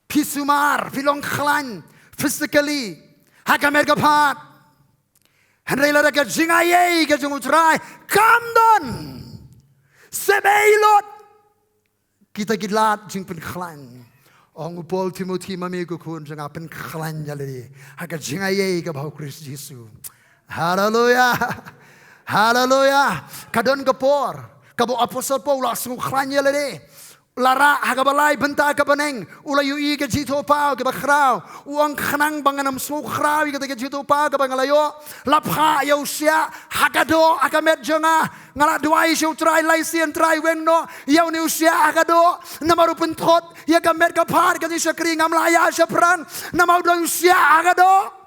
Phi sumar, phi long khlaiñ physically ha ka met ka phad. Hynrei lada ka jingaiei ka jong u Trai kam don, sep ei lut kita ki lad jingpynkhlaiñ. Ong u Paul, Timothi, ma me ko khun jong nga, pynkhlaiñ ïa lade ha ka jingaiei kaba ha u Khrist Jisu. Haleluya. Haleluya. Ka don ka por kaba u Apostol Paul u la sngewkhlaiñ ïa lade. La rah ha kaba lai bynta ka bneng, u la ïohi ka jingithuhpaw kaba khraw. U ong, khnang ba ngan ym sngewkhraw ïa kata ka jingithuhpaw kaba nga la ïoh, la phah ïa u shiah ha ka doh ha ka met jong nga. Nga la duwai sha u Trai lai sien, Trai, weng noh ïa une u shiah ha ka doh. Namar u pynthut ïa ka met ka phad, ka jingshakri, ngam lah ïaid shaphrang namar u dei u shiah ha ka doh.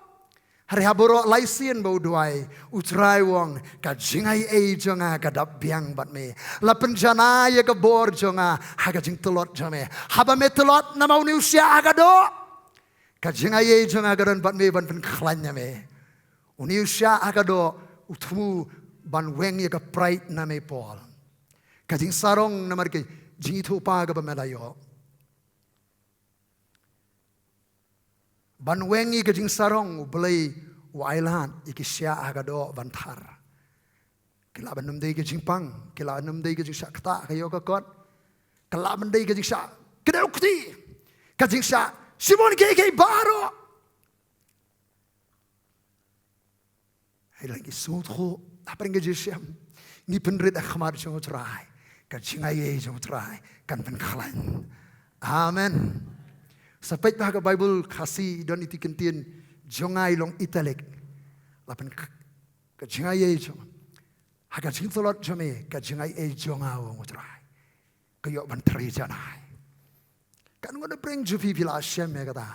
Hynrei ha baroh lai sien ba u duwai, u Trai u ong, ka jingaiei jong nga ka dap biang bad me. La pynjanai ïa ka bor jong nga ha ka jingtlot jong me. Haba me tlot namar une u shiah ha ka doh, ka jingaiei jong nga ka don bad me ban pynkhlaiñ ïa me. Une u shiah ha ka doh u thmu ban weng ïa ka pride na me, Paul. Ka jingsarong namar ka jingithuhpaw kaba me la ïoh. Ban weng ïa ka jingsarong, u Blei u ailad ïa ki shiah ha ka doh ban thar. Ki lah ban ym dei ka jingpang, ki lah ban ym dei ka jingshah ktah ka ïoh ka kot. Ka lah ban dei ka jingshah kdew kti, ka jingshah shibun kiei kiei baroh. Hynrei ngi sngewthuh hapdeng ka jingshem, ngi pynrit ha khmat jong u Trai, ka jingaiei jong u Trai kan pynkhlaiñ. Amen. Sa peit ba ha ka Baibl Khasi don iti i kyntien jong nga i long italic. La pyn, ka jingaiei jong, ha ka jingtlot jong me, ka jingaiei jong nga, u ong u Trai, ka ïoh ban trei janai. Katno ngut na pdeng jong phi phi la shem ïa kata?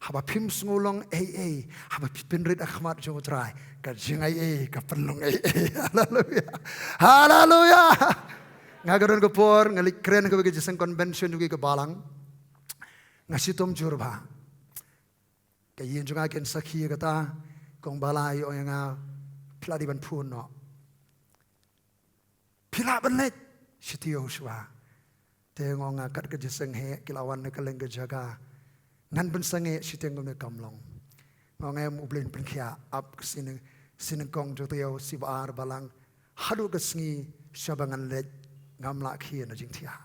Haba phim sngewlong ei ei, haba phi pynrit ha khmat jong U Trai, ka jingaiei ka pynlong ei ei. Haleluya. Haleluya. Nga ka don ka por nga leit kren ha kawei ka jingïaseng convention jong ki ka balang. Nga shitom jur bha. Ka ïing jong nga kin sakhi ïa kata. Kong Balai u ong ïa nga, phi lah dei ban phone noh. Phi lah ban leit? Shi taïew shuwa. Te nga ong nga, kat ka jingïaseng heh, ki la wan na kylleng ka jaka. Ngan pynsangeh shiteng kumne kam long. Nga ong em, U Blei un pynkhiah. Ap ka shi nyng-, shi nyngkong, shi taïew, shi ba ar, balang. Haduh ka sngi shaba ngan leit, ngam lah khie na jingthiah.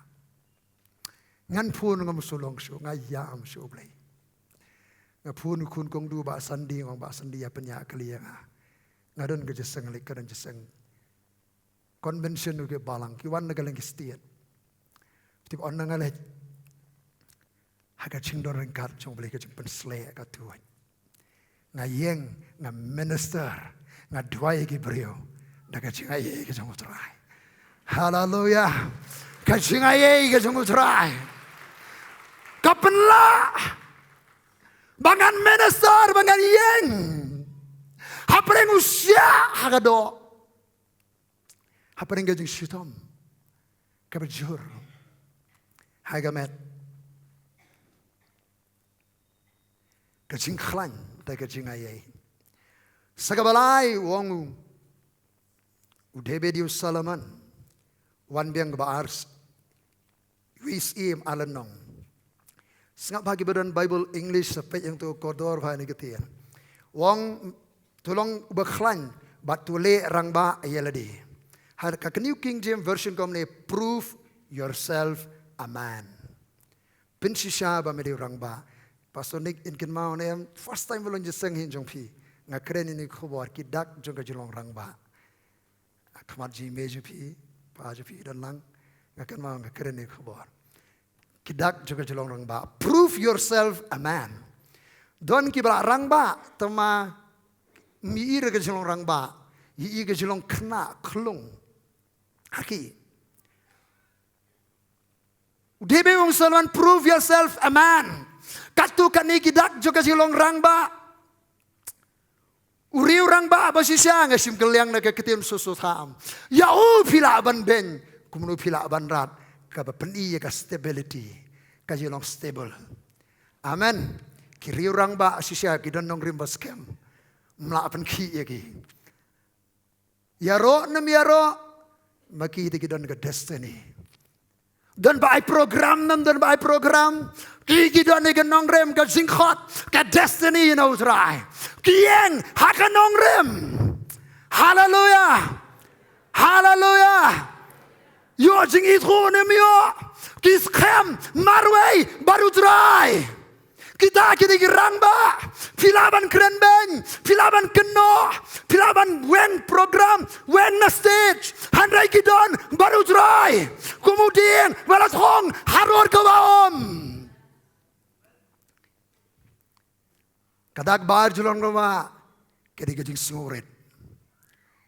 Ngan phone, ngam shu long shuh, nga ïam shuh, U Blei. Nga phone ïa u khun kong Duh, Bah Sandi, nga ong Bah Sandi ïa pynïaid kali ïa nga. Nga don ka jingïaseng leit, ka don jingïaseng convention jong ki balang, ki wan na kylleng ki state. Tip, ynda nga leit ha ka jingdon ryngkat jong U Blei, ka jingpynshlur ka tuid. Nga ïeng, nga minister, nga duwai ïa ki briew da ka jingaiei ka jong U Trai. Haleluya. Ka jingaiei ka jong U Trai ka pynlah ba ngan minister, ba ngan ïeng hapdeng u shiah ha ka doh, hapdeng ka jingshitom kaba jur, ha ka met, ka jingkhlaiñ, da ka jingaiei. Sa kaba lai, u ong u, u David ïa u Solomon, Wan Biang kaba ar, wei Syiem, ar lynnong. Sngap bha kiba don Bible English, sa peit ïa uto u kordor bha ïa kane ka ktien. U ong, to long uba khlaiñ bad to leh rangbah ïa lade. Ha ka New King James Version ka ong ne, "Prove yourself a man." Pynshisha ba me dei u rangbah. Pastor Nick, yn kynmaw ne em, first time ba long jingïaseng hi jong phi, nga kren ïa kane ka khubor, ki dak jong ka jinglong rangbah. Ha khmat jingmut jong phi, pa jong phi don lang, nga kynmaw nga kren ïa kane ka khubor. Ki dak jong ka jinglong rangbah. Prove yourself a man. Don kiba la rangbah, tangba ym ïohi re ka jinglong rangbah, ïohi ka jinglong khynnah khlung. Ha ki. U David u ong, Solomon, "Prove yourself a man." Katto katne ki dak jong ka jinglong rangbah. U riew rangbah ba shisha, nga shim kylliang na ka ktien shuh shuh thaw. Ïa u phi lah ban beiñ, kumno phi lah ban rat, kaba pyni ïa ka stability, ka jinglong stable. Amen. Ki riew rangbah shisha ki don nongrim ba skhem. Ym lah pynkhih ïa ki. Ïaroh ne ym ïaroh, ma ki te ki don ka destiny. Don ba ai program ne ym don ba ai program, ki ki don ïa ka nongrim, ka jingkhot, ka destiny na U Trai. Ki ïeng ha ka nongrim. Haleluya. Haleluya. Ïoh jingithuh ne ym ïoh, ki skhem marwei bad U Trai. Kita ki dei ki rangbah. Phi lah ban kren beiñ, phi lah ban kynnoh, phi lah ban weng program, weng na stage, hynrei ki don bad U Trai. Kum u dieng ba la thong harud kaba um. Ka dak ba ar jinglong rangbah ka dei ka jingsngewrit.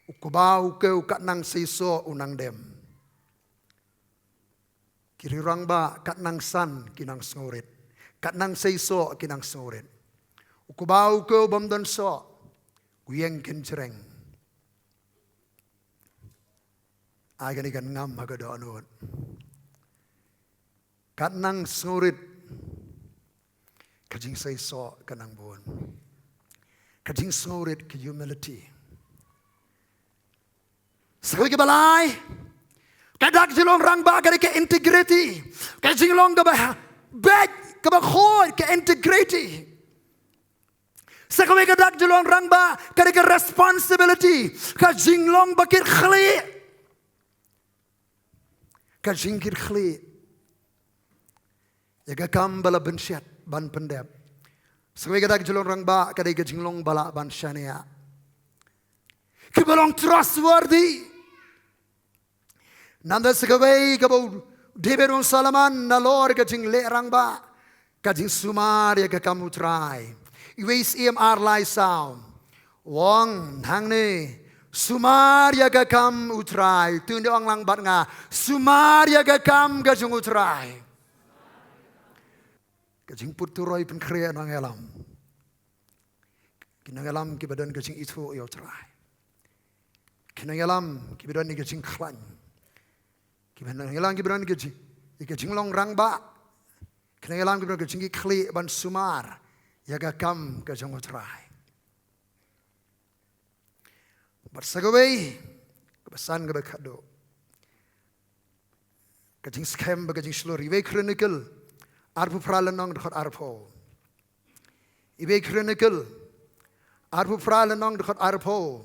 U kba u kiew, kat nang seisoh u nang dem. Ki riew rangbah, kat nang san ki nang sngewrit, kat nang seisoh ki nang sngewrit. U kba u kiew bym don soh, u ïeng kynjreng. Ai kane kan ngam ha ka dohnud. Kat nang sngewrit, ka jingseisoh ka nang bun. Ka jingsngewrit, ka humility. Sa kawei kaba lai, ka dak jinglong rangbah ka dei ka integrity. Ka jinglong kaba beit, kaba khuid, ka integrity. Sa kawei ka dak jinglong rangbah ka dei ka responsibility. Ka jinglong ba kit khlieh. Ka jingkit khlieh ïa ka kam ba la bynshet ban pyndep. Sa kawei ka dak jinglong rangbah ka dei ka jinglong ba lah ban shaniah. Kiba long trustworthy. Nangta sa kawei kaba u David u ong, Solomon, nalor ka jingleh rangbah, ka jingsumar ïa ka kam U Trai. Wei Syiem ar lai saw. U ong hangne, sumar ïa ka kam U Trai. To ngin ong lang bad nga, sumar ïa ka kam ka jong U Trai. Ka jingput turoi pynkhreh nongïalam. Ki nongïalam kiba don ka jingithuh ïa U Trai. Ki nongïalam kiba don ïa ka jingkhlaiñ. Ki nongïalam kiba don ïa ka jing, ïa ka jinglong rangbah. Ki nongïalam kiba don ka jingkitkhlieh ban sumar ïa ka kam ka jong U Trai. Bad sa kawei, kaba san kaba khadduh. Ka jingskhem bad ka jingshlur, Iwei Chronicle arphew phra lynnong dkhot arphew. Iwei Chronicle arphew phra lynnong dkhot arphew.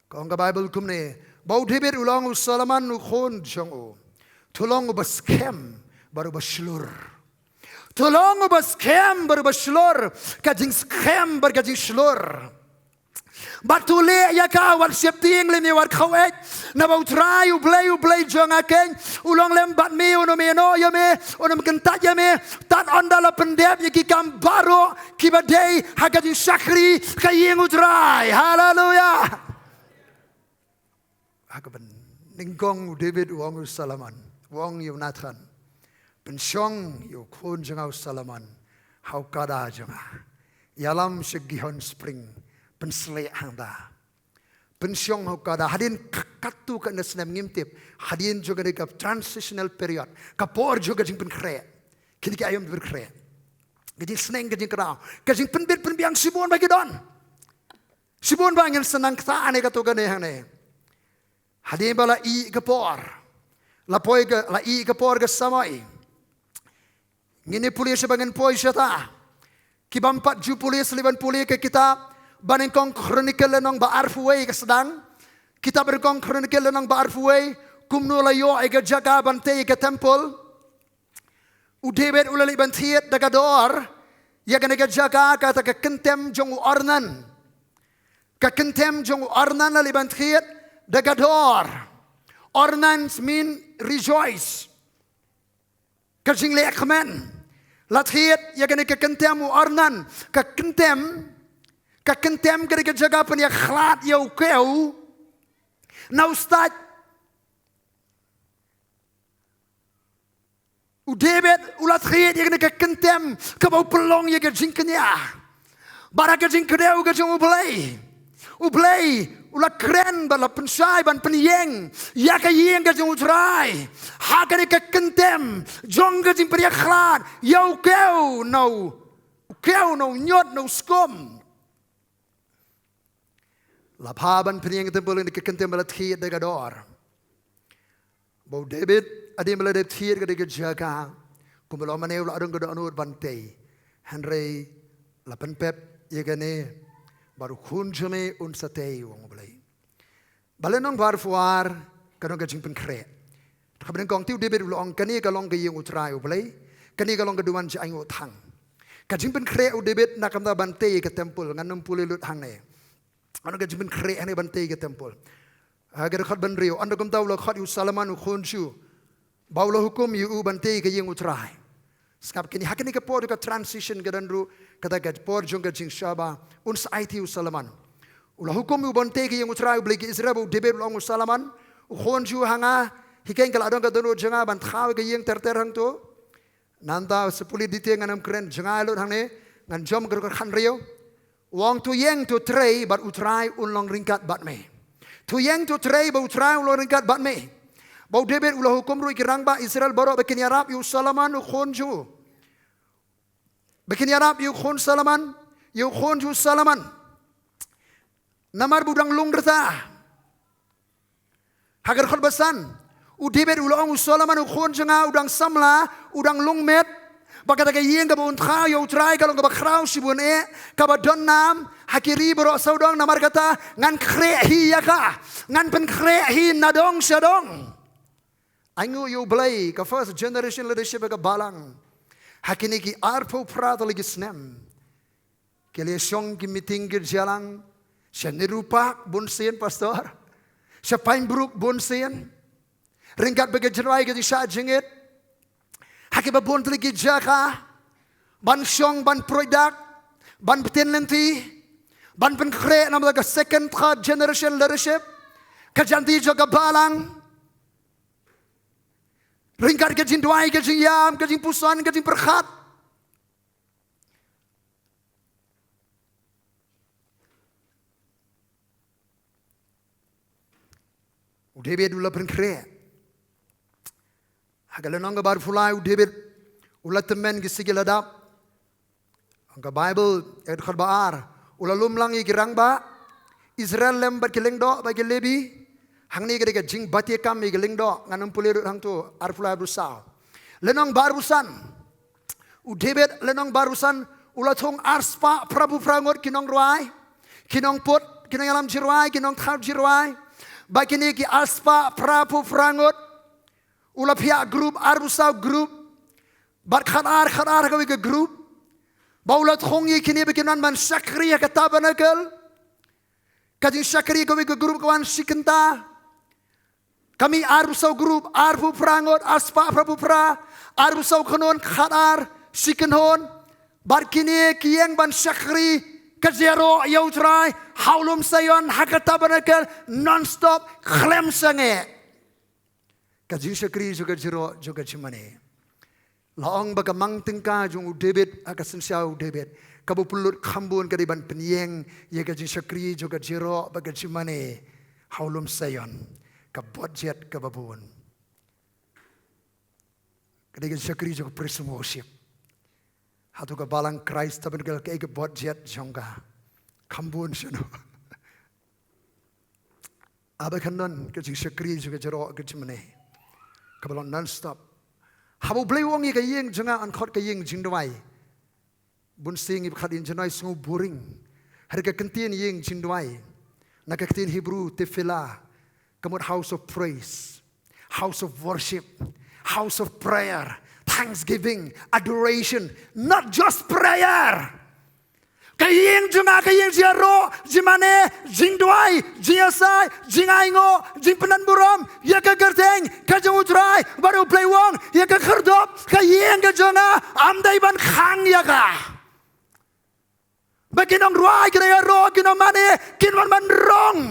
Ka ong ka Baibl kumne, ba u David u la ong u Solomon u khun jong u, to long uba skhem bad uba shlur. To long uba skhem bad uba shlur, ka jingskhem bad ka jingshlur. Bad to leh ïa ka wat sheptieng lem ïa wat khawei, naba U Trai U Blei, U Blei jong nga keiñ u long lem bad me, un ym ïehnoh ïa me, un ym kyntait ïa me, tad haduh ba la pyndep ïa ki kam baroh kiba dei ha ka jingshakri ka ïing U Trai. Haleluya. Ha kaba nyngkong u David u ong u Solomon, u ong ïa u Nathan, pynshong ïa u khun jong nga u Solomon ha u kada jong nga. Ïalam sha Gihon Spring, pynsleh hangta. Pynshong ha u kada, hadien ka, katto katne snem ngim tip. Hadien jong kane ka transitional period, ka por jong ka jingpynkhreh. Kine ki aïom jingpynkhreh, ka jingsneng ka jingkhraw, ka jingpynbit pynbiang shibun ba ki don. Shibun ba ngin sa nang ktah ne katto katne hangne. Hadien ba la ïeh ka por, la poi ka, la ïeh ka por ka samoi, ngin ïa pule shaba ngin poi shata. Ki bym pat ju pule, sa leit ban pule ka kitab ba nyngkong Chronicle lynnong ba arphew wei ka sdang. Kitab ba nyngkong Chronicle lynnong ba arphew wei, kumno la ïoh ïa ka jaka ban tei ïa ka temple. U David u la leit ban thied da ka dor ïa kane ka jaka, kata ka kyntem jong u Ornan. Ka kyntem jong u Ornan la leit ban thied da ka dor. Ornan mean rejoice. Ka jingleh kmen. La thied ïa kane ka kyntem u Ornan. Ka kyntem, ka kyntem ka dei ka jaka pynïakhlad ïa u kew na u stad. U David u la thied ïa kane ka kyntem kaba u pynlong ïa ka jingkñia bad ha ka jingkdew ka jong U Blei. U Blei u la kren bad la pynshai ban pynïeng ïa ka ïing ka jong U Trai ha kane ka kyntem jong ka jingpynïakhlad ïa u kew na u, u kew na u ñiut na u skum. La bha ban pynïeng ka temple, ïa kane ka kyntem ba la thied da ka dor. Ba u David, hadien ba la dep thied ka dei ka jaka, kumba la ong mynne u la don ka dohnud ban tei. Hynrei la pynpep ïa kane, bad u khun jong me un sa tei, u ong U Blei. Ba lynnong ba arphew ar ka don ka jingpynkhreh. Kaba nyngkong te u David u la ong, kane ka long ka ïing U Trai U Blei, kane ka long ka duwan jingaiñguh thang. Ka jingpynkhreh u David na ka bynta ban tei ka temple, ngan ym pule lut hangne. Ka don ka jingpynkhreh hangne ban tei ka temple. Ha ka dkhot ba hynriew, ynda kumta u la khot ïa u Solomon u khun jong u, ba u la hukum ïa u ban tei ka ïing U Trai. Sngap kine, ha kane ka por ka transition ka don ruh kata ka por jong ka jingshaba, un sa aiti ïa u Solomon. U la hukum ïa u ban tei ka ïing U Trai U Blei ki Israel, ba u David u la ong ïa u Solomon u khun jong u, ha nga hi keiñ ka la don ka dohnud jong nga ban thaw ïa ka ïing ter ter hangto. Nangta sa pule detail, ngan ym kren jngai lut hangne, ngan jop ka dkhot khathynriew. U ong, to ïeng to trei bad U Trai un long ryngkat bad me. To ïeng to trei bad U Trai un long ryngkat bad me. Ba u David u la hukum ruh ïa ki rangbah Israel baroh ba kin ïarap ïa u Solomon u khun jong u. Ba kin ïarap ïa u khun Solomon, ïa u khun jong u Solomon. Namar ba u dang lung rta. Ha ka dkhot ba san, u David u la ong, u Solomon u khun jong nga u dang samla, u dang lung met. Ba kata ka ïing kaba un thaw ïa U Trai ka long kaba khraw shibun eh, kaba don nam ha ki ri baroh sawdong, namar kata ngan khreh hi ïa ka, ngan pynkhreh hi na dong sha dong. Ainguh ïa U Blei, ka first generation leadership ka balang. Ha kine ki arphew phra tylli ki snem, ki la shong ki meeting ki jylla sha Nehru Park bunsien, pastor, sha Pine Brook bunsien, ryngkat bad ka jingrwai ka jingshah jingit ha kiba bun tylli ki jaka, ban shong, ban pruid dak, ban btin lynti, ban pynkhreh na bynta ka second, third generation leadership, ka jaka jong ka balang. Ryngkat ka jingduwai, ka jingïam, ka jingpuson, ka jingpyrkhat. U David u la pynkhreh. Ha ka lynnong kaba arphew lai u David u la tymmen ki siej ki la dap. Ka Baibl, eh, dkhot ba ar. U la lum lang ïa ki rangbah Israel lem bad ki lyngdoh bad ki Lebi. Hangne ka dei ka jingbatiakam ïa ki lyngdoh, ngan ym pule lut hangto, arphew lai arphew saw. Lynnong ba arphew san. U David, lynnong ba arphew san, u la thung ar spah phra phew phra ngut ki nongrwai, ki nongput, ki nongïalam jingrwai, ki nongthaw jingrwai. Bad kine ki ar spah phra phew phra ngut u la phiah group, arphew saw group. Bad khat ar, khat ar ha kawei ka group. Ba u la thung ïa kine ba kin wan ban shakri ha ka tabernacle. Ka jingshakri kawei ka group ka wan shi kynta. Ka mih arphew saw group, arphew phra ngut, ar spah phra phew phra, arphew saw khyndon, khat ar, shi kynhun. Bad kine ki ïeng ban shakri ka jingïaroh ïa U Trai ha u lum Zion, ha ka tabernacle, non-stop, khlem sangeh. Ka jingshakri jong ka jingïaroh jong ka jingmane. La ong ba ka mang tyngka jong u David, ha ka synshar u David, kaba pynlut kham bun ka dei ban pynïeng ïa ka jingshakri jong ka jingïaroh bad ka jingmane ha u lum Zion. Ka budget kaba bun. Ka dei ka jingshakri jong ka praise and worship. Hato ka balang Christ Tabernacle kaei ka budget jong ka? Kham bun shano? Haba kynnoh ka jingshakri jong ka jingïaroh ka jingmane kaba long non-stop. Haba U Blei u ong ïa ka ïing jong nga yn khot ka ïing jingduwai. Bun sien ngi khot ïing jingduwai sngew boring. Hynrei ka ktien ïing jingduwai na ka ktien Hebrew tefillah ka mut house of praise, house of worship, house of prayer, thanksgiving, adoration, not just prayer. Ka ïing jong nga ka ïing jingïaroh, jingmane, jingduwai, jingïasai, jingainguh, jingpynburom ïa ka kyrteng ka jong U Trai. Bad U Blei u ong ïa ka khyrdop ka ïing ka jong nga, ym dei ban khang ïa ka. Ba ki nongrwai, ki nongïaroh, ki nongmane kin wan ban rong,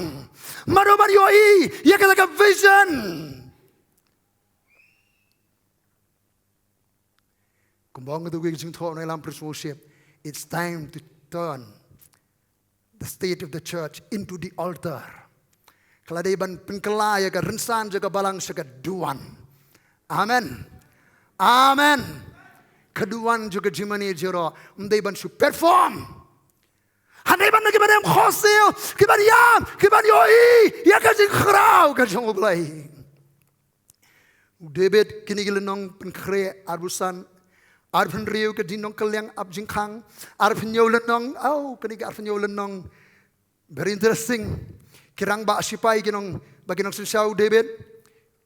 mano ban ïohi ïa kata ka vision. Kumba ong ka jingthoh nongïalam praise worship, it's time to turn the state of the church into the altar. Ka la dei ban pynkylla ïa ka rynsan jong ka balang sha ka duwan. Amen. Amen. Ka duwan jong ka jingmane jingïaroh, ym dei ban shu perform. Hynrei ban ki ban ïam khohsiew, ki ban ïam, ki ban ïohi ïa ka jingkhraw ka jong U Blei. U David, kine ki lynnong pynkhreh, arphew san, arphew hynriew ka jingnongkylliang ap jingkhang, arphew hynñiew lynnong, oh, kine ki arphew hynñiew lynnong. Very interesting. Ki rangbah sipai ki nong, ba ki nongsynshar u David,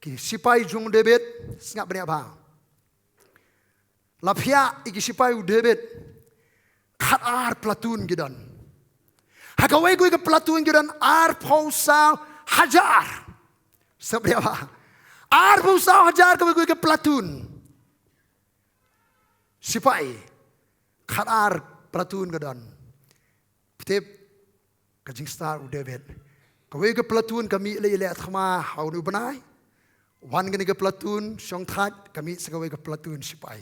ki sipai jong u David, sngap bniah bha. La phiah ïa ki sipai u David khat ar platoon ki don. Ha kawei kawei ka platoon ki don arphew saw hajar. Sngap bniah bha. Arphew saw hajar kawei kawei ka platoon. Sipai khat ar platoon ka don. Phi tip ka jingstad u David. Kawei ka platoon ka mih leh leh thma ha une u bnai. Wan kane ka platoon shong thait ka mih sa kawei ka platoon sipai.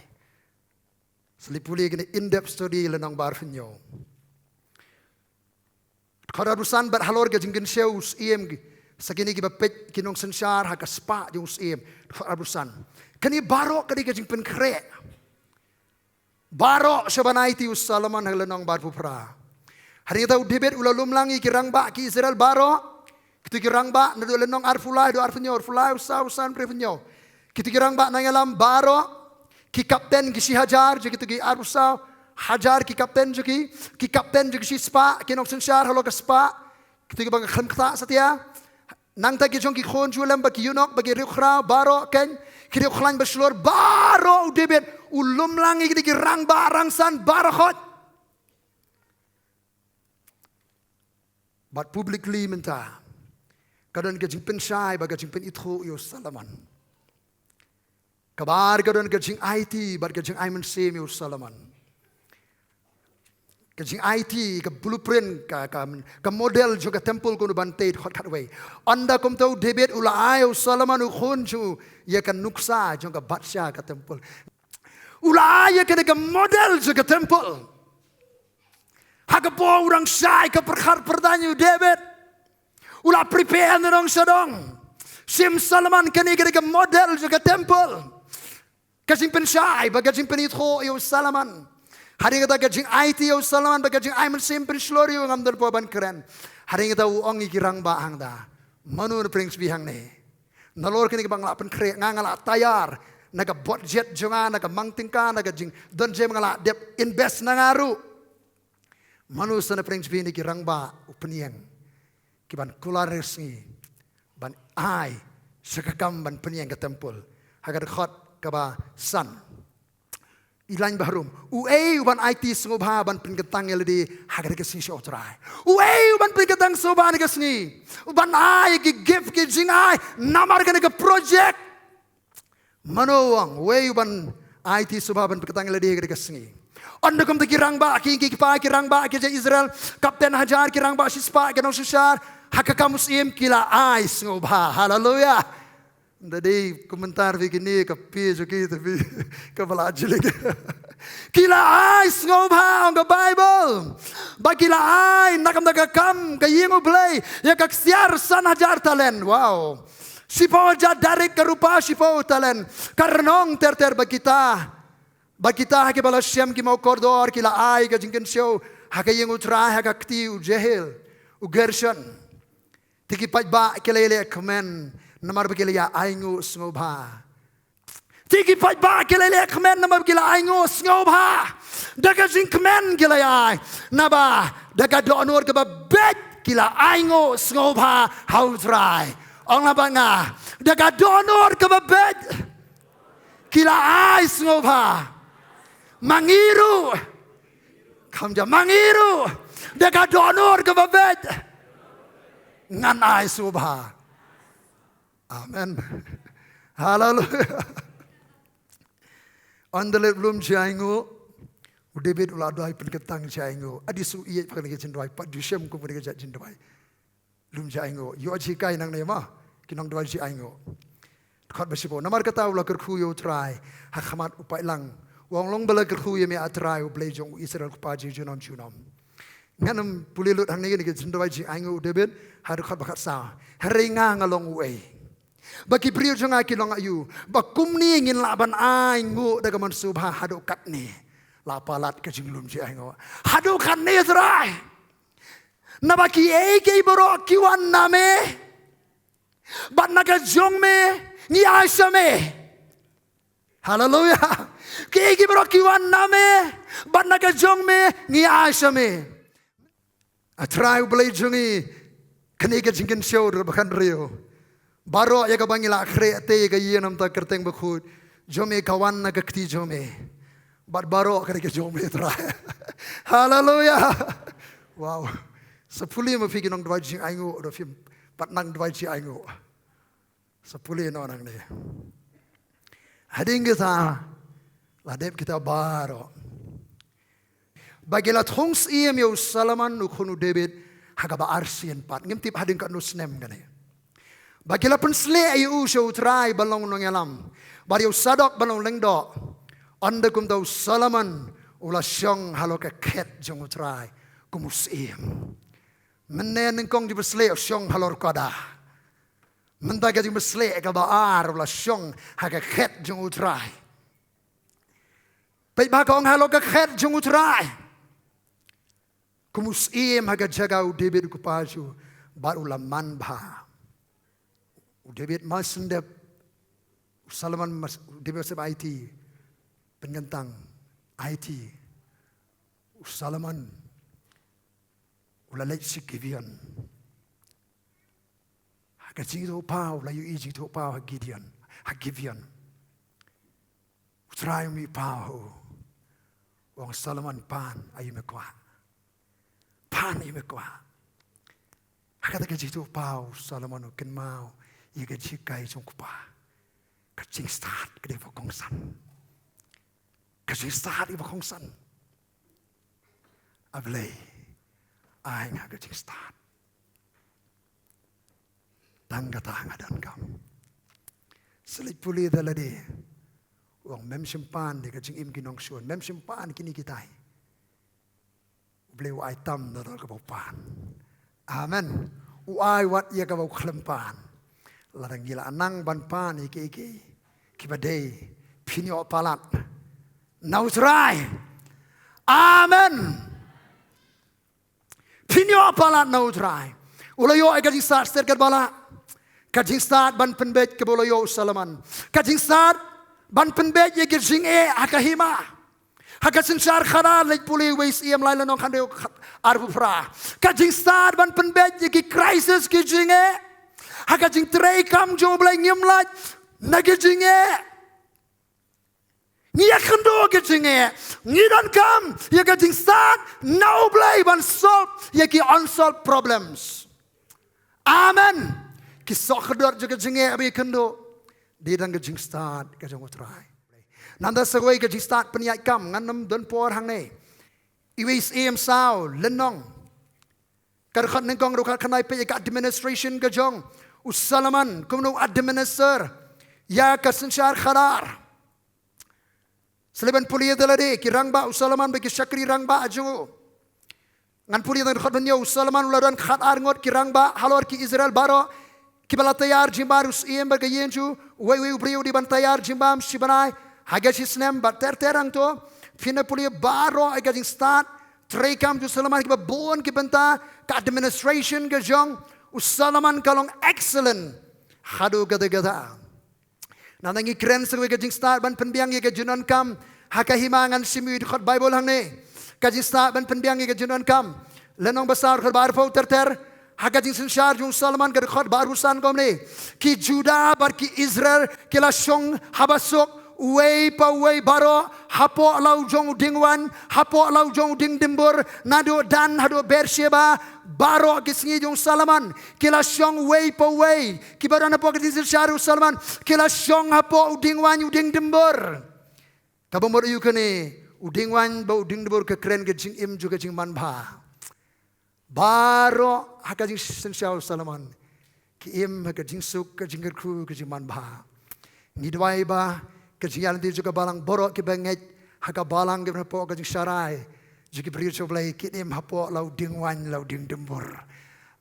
Sa leit pule kane in-depth study lynnong ba arphew hynñiew. Dkhot arphew san, bad halor ka jingkynshew u syiem ki, sa kine kiba peit ki nongsynshar ha ka spah jong u syiem. Dkhot arphew san. Kane baroh ka dei ka jingpynkhreh. Baroh sha ban aiti u Solomon ha ka lynnong ba arphew phra. Hadien kata u David u la lum lang ïa ki rangbah ki Israel baroh. Kito ki rangbah naduh lynnong arphew lai, naduh arphew hynñiew, arphew lai, arphew saw, arphew san, arphew hynñiew. Kito ki rangbah nongïalam baroh. Ki kapten ki shi hajar, jong kito ki arphew saw hajar ki kapten jong ki, ki kapten jong ki shi spah, ki nongsynshar halor ka spah. Kito kiba khlem ktah satia. Nangta ki jong ki khun Jew lem bad ki eunuch, bad ki riewkhraw baroh, ken ki riewkhlaiñ ba shlur baroh u David u lum lang ïa kine ki rangbah rangsan baroh khoit. Bad publicly mynta ka don ka jingpynshai bad ka jingpynithuh ïa u Solomon. Kaba ar ka don ka jingaiti bad ka jingai mynsiem ïa u Solomon. Ka jing-aiti, ka blueprint, ka, ka, ka model jong ka temple kumno ban tei, dkhot khatwei. Ynda kumta u David u la ai ïa u Solomon u khun jong u ïa ka nuksa jong ka batsha ka temple. U la ai ïa kane ka model jong ka temple. Ha kaba u dang shai ka pyrkhat pyrdaiñ u David, u la prepare na dong sha dong. Shim Solomon, kane ka dei ka model jong ka temple. Ka jingpynshai bad ka jingpynithuh ïa u Solomon. Hadien kata ka jing-aiti ïa u Solomon bad ka jingai mynsiem pynshlur ïa u, ngam don por ban kren. Hadien kata u ong ïa ki rangbah hangta, mano na pyrshang shiphi hangne? Nalor kane kaba nga la pynkhreh, nga nga la tayar na ka budget jong nga, na ka mang tyngka, na ka jingdon jingem, nga la dep invest na nga ruh. Mano sa na pyrshang shiphi na ki rangbah u pynïeng, ki ban kular ha ka sngi ban ai sha ka kam ban pynïeng ka temple? Ha ka dkhot kaba san, i lain baharum, uei u ban aiti sngewbha ban pynkyntang ïa lade ha kane ka sngi sha U Trai? Uei u ban pynkyntang sngewbha ha kane ka sngi, u ban ai ki gift, ki jingai namar kane ka project? Mano u ong, uei u ban aiti sngewbha ban pynkyntang ïa lade ha kane ka sngi? Ynda kumta ki rangbah, ki, ki, ki pa, ki rangbah ki jait Israel, kapten hajar, ki rangbah shispah, ki nongsynshar, ha ka kam u syiem ki la ai sngewbha. Haleluya. Ynda dei komentar phi kine ka phi jong ki, te phi kaba la jylliew. Ki la ai sngewbha, ong ka Baibl. Ba ki la ai na ka bynta ka kam ka ïing U Blei ïa ka ksiar san hajar talent. Wow. Shiphew hajar darik ka rupa, shiphew talent ka rnong ter ter. Bad kita, bad kita ha kiba la shem ki mawkordor, ki la ai ka jingkynshew ha ka ïing U Trai ha ka kti u Jehiel, u Gershon. Te ki paidbah ki la ïaleh kmen namar ba ki la ïa ainguh sngewbha. Te ki paidbah ki la ïaleh kmen namar ba ki la ainguh sngewbha. Da ka jingkmen ki la ïa ai. Naba da ka dohnud kaba beit ki la ainguh sngewbha ha U Trai. Ong lang bad nga, da ka dohnud kaba beit ki la ai sngewbha. Ma ngi ruh. Kham ja, ma ngi ruh, da ka dohnud kaba beit ngan ai sngewbha. Amen. Haleluya. Ynda leit lum jia ainguh, u David u la duwai pynkyntang jia ainguh. Adi shu ïeit pat kane ka jingduwai, pat ju shem kum kane ka jait jingduwai. Lum jia ainguh, ïoh jinghikai nangne ma ki nongduwai jia ainguh. Dkhot ba shiphew, namar kata u la kyrkhu ïa U Trai ha khmat u paidlang, u ong, long ba la kyrkhu ïa me, A Trai, U Blei jong u Israel, U Kpa jong u junom junom. Ngan ym pule lut hangne, kane ka jingduwai jia ainguh u David, ha dkhot ba khatsaw. Hynrei nga, nga long uei? Ba ki briew jong nga ki long aïu, ba kumne ngin lah ban ainguh da ka mon sngewbha haduh katne? La palat ka jinglum jia ainguh. Haduh katne, Trai? Naba kiei kiei baroh ki wan na me, bad na ka jong me ngi ai sha me. Haleluya. Kiei kiei baroh ki wan na me, bad na ka jong me ngi ai sha me. A Trai U Blei jong ngi, kane ka jingkynshew dkhot ba khathynriew. Baroh ïa kaba ngi la khreh te ïa ka ïing namar ka kyrteng bakhuid jong me ka wan na ka kti jong me. Bad baroh ka dei ka jong me, Trai. Haleluya. Wow. Sa pule ma phi ki nongduwai jia ainguh, da phi pat nang duwai jia ainguh. Sa pule noh nangne. Hadien kita la dep kita baroh. Ba ki la thung syiem ïa u Solomon u khun u David ha kaba arsien pat. Ngim tip hadien katno snem kane. Ba ki la pynshlur ïa u sha U Trai ban long nongïalam, bad ïa u Sadok ban long lyngdoh. Ynda kumta u Solomon u la shong halor ka khet jong U Trai kum u syiem. Mynne nyngkong jingpynslur u shong halor koda. Mynta ka jingpynslur kaba ar, u la shong ha ka khet jong U Trai. Peit ba ka ong halor ka khet jong U Trai. Kum u syiem ha ka jaka u David u kpa jong u, bad u la man bha. U David mar shu dep, u Solomon mar, u David mar shu dep aiti, pynkyntang, aiti. U Solomon u la leit sha Gibeon. Ha ka jingïathuhpaw, u la ïohi jingïathuhpaw ha Gibeon, ha Gibeon. U Trai u mih paw ha u, u ong, Solomon, pan aïu me kwah. Pan aïu me kwah. Ha kata ka jingïathuhpaw u Solomon u kynmaw ïa ka jinghikai jong u kpa. Ka jingstad ka dei ba kongsan. Ka jingstad ka dei ba kongsan. A Blei, ai nga ka jingstad. Tang kata nga donkam. Sa leit pule da lade. U ong mem shym pan ïa ka jingim ki nongshun, mem shym pan kine kitai. U Blei u ai tam nadong kaba u pan. Amen. U ai wat ïa kaba u khlem pan. Lada ngi la nang ban pan ïa kiei kiei kiba dei, phin ïoh palat na U Trai. Amen. Phin ïoh palat na U Trai. U la ïoh ïa ka jingstad stet katba lah. Ka jingstad ban pynbeit kaba u la ïoh u Solomon. Ka jingstad ban pynbeit ïa ka jingeh ha ka hima. Ha ka synshar khadar, leit pule Wei Syiem lai lynnong khathynriew, arphew phra. Ka jingstad ban pynbeit ïa ki crisis, ki jingeh. Ha ka jingtrei kam jong U Blei ngim lait na ki jingeh. Ngi ïakynduh ki jingeh. Ngi donkam ïa ka jingstad na U Blei ban solve ïa ki unsolved problems. Amen. Ki soh kdor jong ka jingeh ba ngi ïakynduh, dei tang ka jingstad ka jong U Trai. Nangta sa kawei ka jingstad pynïaid kam, ngan ym don por hangne. Wei Syiem saw lynnong, ka dkhot nyngkong haduh khatkhyndai, peit ïa ka administration ka jong u Solomon, kumno u administer ïa ka synshar khadar. Sa leit ban pule da lade ki rangbah u Solomon bad ki shakri rangbah jong u. Ngan pule tang dkhot hynñiew, u Solomon u la don khatar ngut ki rangbah halor ki Israel baroh, kiba la taiar jingbam ha u syiem bad ka ïing jong u. Uwei uwei u briew u dei ban taiar jingbam shi bnai ha ka shi snem bad ter ter hangto. Phin ïa pule baroh ïa ka jingstad treikam jong u Solomon, kiba bun ki bynta, ka administration ka jong u Solomon ka long excellent haduh katta katta. Nangta ngi kren sa kawei ka jingstad ban pynbiang ïa ka jingdonkam ha ka hima. Ngan shim ïa u dkhot Baibl hangne. Ka jingstad ban pynbiang ïa ka jingdonkam. Lynnong ba saw, dkhot ba arphew ter ter. Ha ka jingsynshar jong u Solomon, ka dkhot ba arphew san kumne: Ki Judah bad ki Israel ki la shong haba suk, uwei pa uwei baroh hapoh la u jong u dieng waiñ, hapoh la u jong u dieng dimbur, naduh Dan haduh Beersheba. Baroh ki sngi jong u Solomon ki la shong uwei pa uwei. Kiba don hapoh ka jingsynshar u Solomon ki la shong hapoh u dieng waiñ, u dieng dimbur. Kaba mut aïu kane? U dieng waiñ bad u dieng dimbur ka kren ka jingim jong ka jingmanbha. Baroh ha ka jingsynshar u Solomon ki im ha ka jingsuk, ka jingkyrkhu, ka jingmanbha. Ngi duwai ba ka jingïaid lynti jong ka balang, baroh kiba ngeit ha ka balang, kiba hapoh ka jingsharai jong ki briew jong U Blei, kin im hapoh la u dieng waiñ, la u dieng dimbur.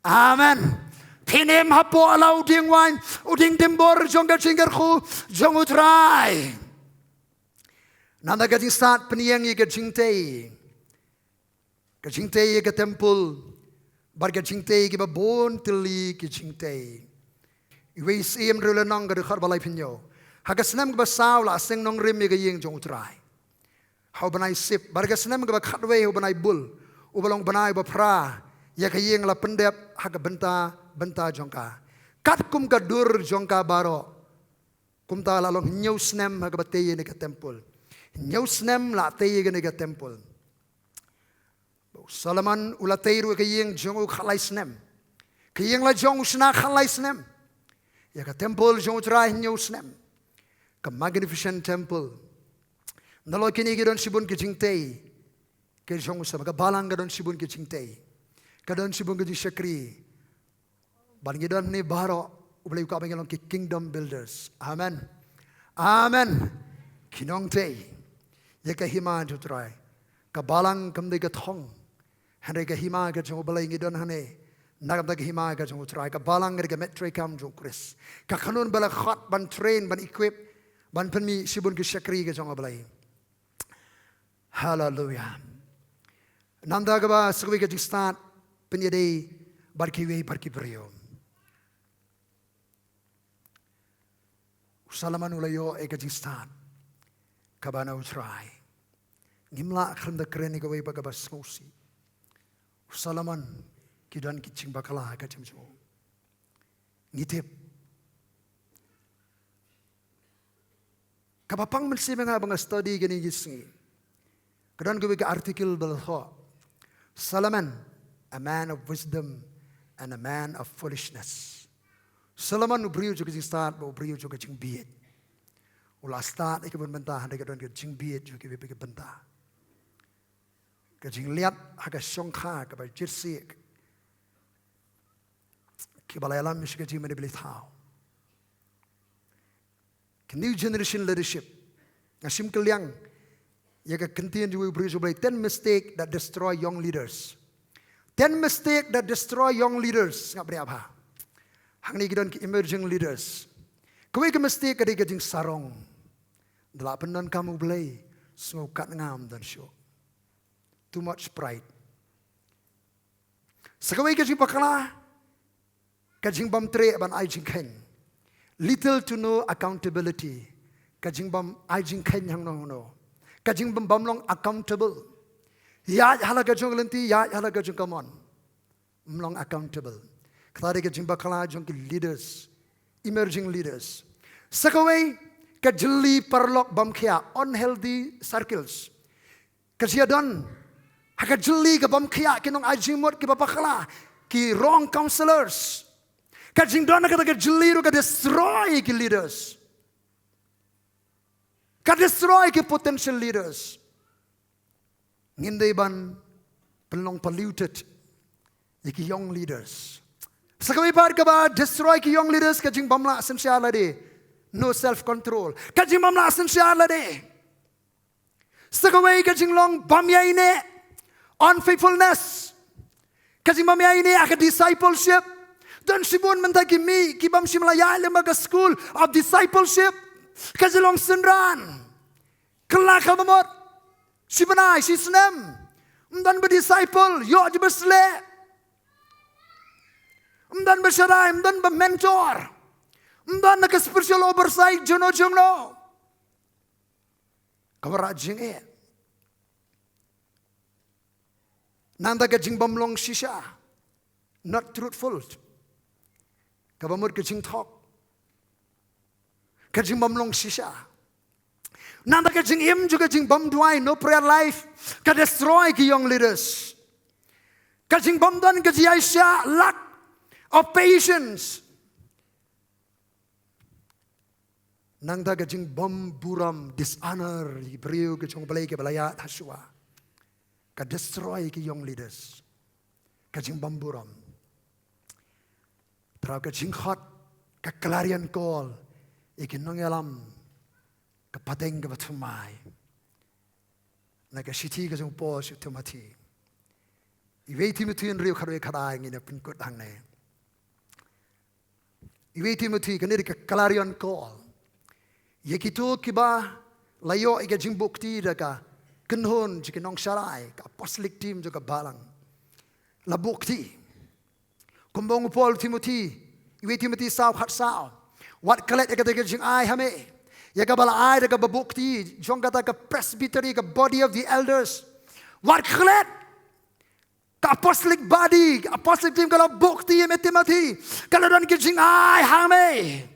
Amen. Phin im hapoh la u dieng waiñ, u dieng dimbur jong ka jingkyrkhu jong U Trai. Nangta ka jingstad pynïeng ïa ka jingtei. Ka jingtei ïa ka templ bad ka jingtei ïa kiba bun tylli ki jingtei. Wei Syiem hynriew lynnong, ka dkhot ba laiphew hynñiew: Ha ka snem kaba saw la seng nongrim ïa ka ïing jong U Trai ha u bnai Sip, bad ha ka snem kaba khatwei ha u bnai Bul, uba long bnai ba phra, ïa ka ïing la pyndep ha ka bynta bynta jong ka, katkum ka dur jong ka baroh. Kumta la long hynñiew snem ha kaba tei ïa kane ka templ. Hynñiew snem la tei ïa kane ka templ. Ba u Solomon u la tei ruh ïa ka ïing jong u khatlai snem. Ka ïing la jong u shna khatlai snem. Ïa ka templ jong U Trai hynñiew snem. Ka magnificent temple. Nalor kine ki don shibun ki jingtei ki jong u Solomon. Ka balang ka don shibun ki jingtei, ka don shibun ki jingshakri. Bad ngi don hangne baroh, U Blei u kwah ba ngin long ki kingdom builders. Amen. Amen. Ki nongtei ïa ka hima jong U Trai. Ka balang kam dei ka thong, hynrei ka hima ka jong U Blei ngi don hangne. Na ka bynta ka hima ka jong U Trai, ka balang ka dei ka met treikam jong U Khrist. Ka kynhun ba la khot ban train, ban equip, ban pynmih shibun ki shakri ka jong U Blei. Haleluia. Nangta kaba sa kawei ka jingstad pynïadei bad kiwei pat ki briew. U Solomon u la ïoh ïa ka jingstad kaba na U Trai. Ngim lah khlem da kren ïa kawei pat kaba sngewsih. U Solomon ki don ki jingbakla ha ka jingim jong u. Ngi tip. Kaba pang mynsiem ïa nga ba nga study kine ki sngi, ka don kawei ka article ba la thoh: Solomon, a man of wisdom and a man of foolishness. Solomon u briew jong ka jingstad bad u briew jong ka jingbieit. U la stad ïa ki bun bynta, hynrei ka don ka jingbieit jong kiwei pat ki bynta. Ka jingleit ha ka shongkha kaba jingsuk, kiba la ïalam sha ka jingmane blei thaw. Ka new generation leadership. Nga shim kylliang ïa ka ktien jong u briew jong u Blei, ten mistake that destroy young leaders. Ten mistake that destroy young leaders. Nga bria bha. Hangne ki don ki emerging leaders. Kawei ka mistake ka dei ka jingsarong. Da la pyndonkam u Blei, sngew katne ngam don shuh. Too much pride. Sa kawei ka jingbakla, ka jingbym treh ban ai jingkheiñ. Little to no accountability. Ka jingbym ai jingkheiñ hangno hangno. Ka jingbym bym long accountable. Ïaid ha la ka jong ka lynti, ïaid ha la ka jong ka mon. Ym long accountable. Kata dei ka jingbakla jong ki leaders, emerging leaders. Sa kawei, ka jylli paralok bym khia, unhealthy circles. Ka jia don ha ka jylli ka bym khia, ki nong ai jingmut kiba bakla, ki wrong counselors. Ka jingdon ha kata ka jylli ruh ka destroy ki leaders. Ka destroy ki potential leaders. Ngin dei ban pynlong polluted ïa ki young leaders. Sa kawei pat kaba destroy ki young leaders, ka jingbym lah synshar lade. No self control. Ka jingbym lah synshar lade. Sa kawei, ka jinglong bym ïaineh, unfaithfulness. Ka jingbym ïaineh ha ka discipleship. Don shibun mynta ki mih ki bym shym la ïaid lem bad ka school of discipleship. Ka jinglong synran. Kylla ka bamut. Shi bnai, shi snem. Ym don ba disciple, ïoh jubes leh. Ym don ba sharai, ym don ba mentor. Ym don na ka spiritual oversight jong no jong no. Ka wanrah jingeh. Nangta ka jingbym long shisha. Not truthful. Kaba mut ka jingthok. Ka jingbym long shisha. Nangta ka jingim jong ka jingbym duwai, no prayer life. Ka destroy ki young leaders. Ka jingbym don ka jingïaishah, lack of patience. Nangta ka jingbym burom, dishonor ïa ki briew ki jong u Blei kiba la ïaid ha shuwa. Ka destroy ki young leaders. Ka jingbym burom. Trai ka jingkhot, ka clarion call ïa ki nongïalam, ka pateng kaba thymmai. Na ka shithi ka jong u Paul sha u Timothy. Iwei Timothy hynriew khatwei khatar, ngin ïa pynkut hangne. Iwei Timothy, kane dei ka clarion call ïa kito kiba la ïoh ïa ka jingbuh kti da ka kynhun jong ki nongsharai, ka apostolic team jong ka balang. La buh kti. Kumba ong u Paul Timothy, Iwei Timothy saw khatsaw. Wat klet ïa kata ka jingai ha me, ïa kaba la ai da kaba buh kti jong kata ka presbytery, ka body of the elders. Wat klet. Ka apostolic body, ka apostolic team ka la buh kti ïa me Timothy. Ka la don ka jingai ha me.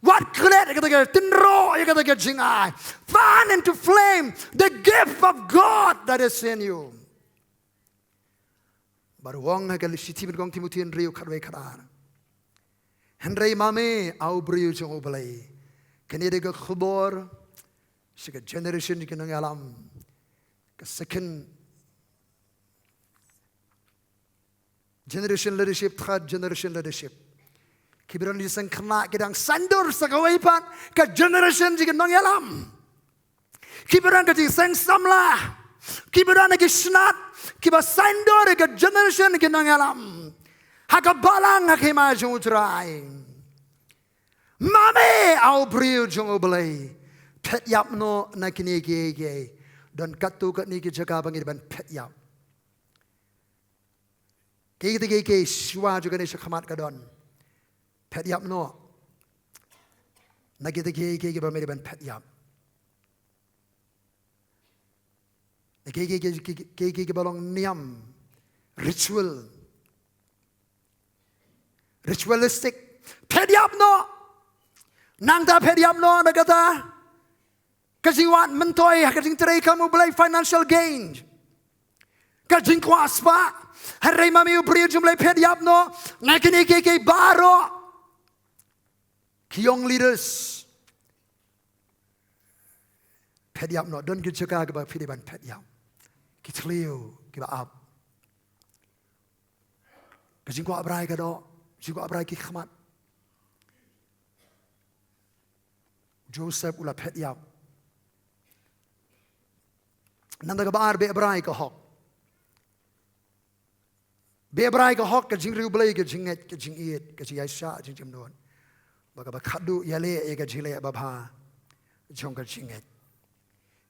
Wat klet ïa kata ka, tynroh ïa kata ka jingai. Fan into flame the gift of God that is in you. Bad u ong ha ka shithi ba nyngkong Timothy hynriew khatwei khatar. Hynrei ma me, a u briew jong u Blei. Kane dei ka khubor sha ka generation ki nongïalam. Ka second generation leadership, third generation leadership. Kiba don ki jingseng khynnah ki dang saiñdur sa kawei pat ka generation jong ki nongïalam. Kiba don ka jingseng samla, kiba don ki shnat, kiba saiñdur ïa ka generation ki nongïalam ha ka balang ha ka hima jong U Trai. Ma me, a u briew jong U Blei, phet ïap noh na kine kiei kiei. Don katto katne ki jaka ba ngi dei ban phet ïap. Kiei kiei kiei shuwa jong kane shakhmat ka don. Phet ïap noh na kiei kiei kiei kiba me dei ban phet ïap. Na kiei kiei kiei kiei kiei kiei kiba long niam, ritual, ritualistic. Phet ïap noh. Nangta phet ïap noh na kata ka jingwad myntoi ha ka jingtrei kam U Blei, financial gain, ka jingkwah spah. Hynrei ma me, u briew jong U Blei, phet ïap noh na kine kiei kiei baroh. Ki young leaders, phet ïap noh. Don ki jaka kiba phi dei ban phet ïap. ki thliew kiba ap. Ka jingkwah brai ka doh, jingkwah brai ki khmat. Joseph u la phet ïap. Nangta kaba ar, beh brai ka hok. Beh brai ka hok, ka jingriewblei, ka jingngeit, ka jingïeit, ka jingïaishah jingjemnud. Bad kaba khatduh, ïaleh ïa ka jingleh babha jong ka jingngeit.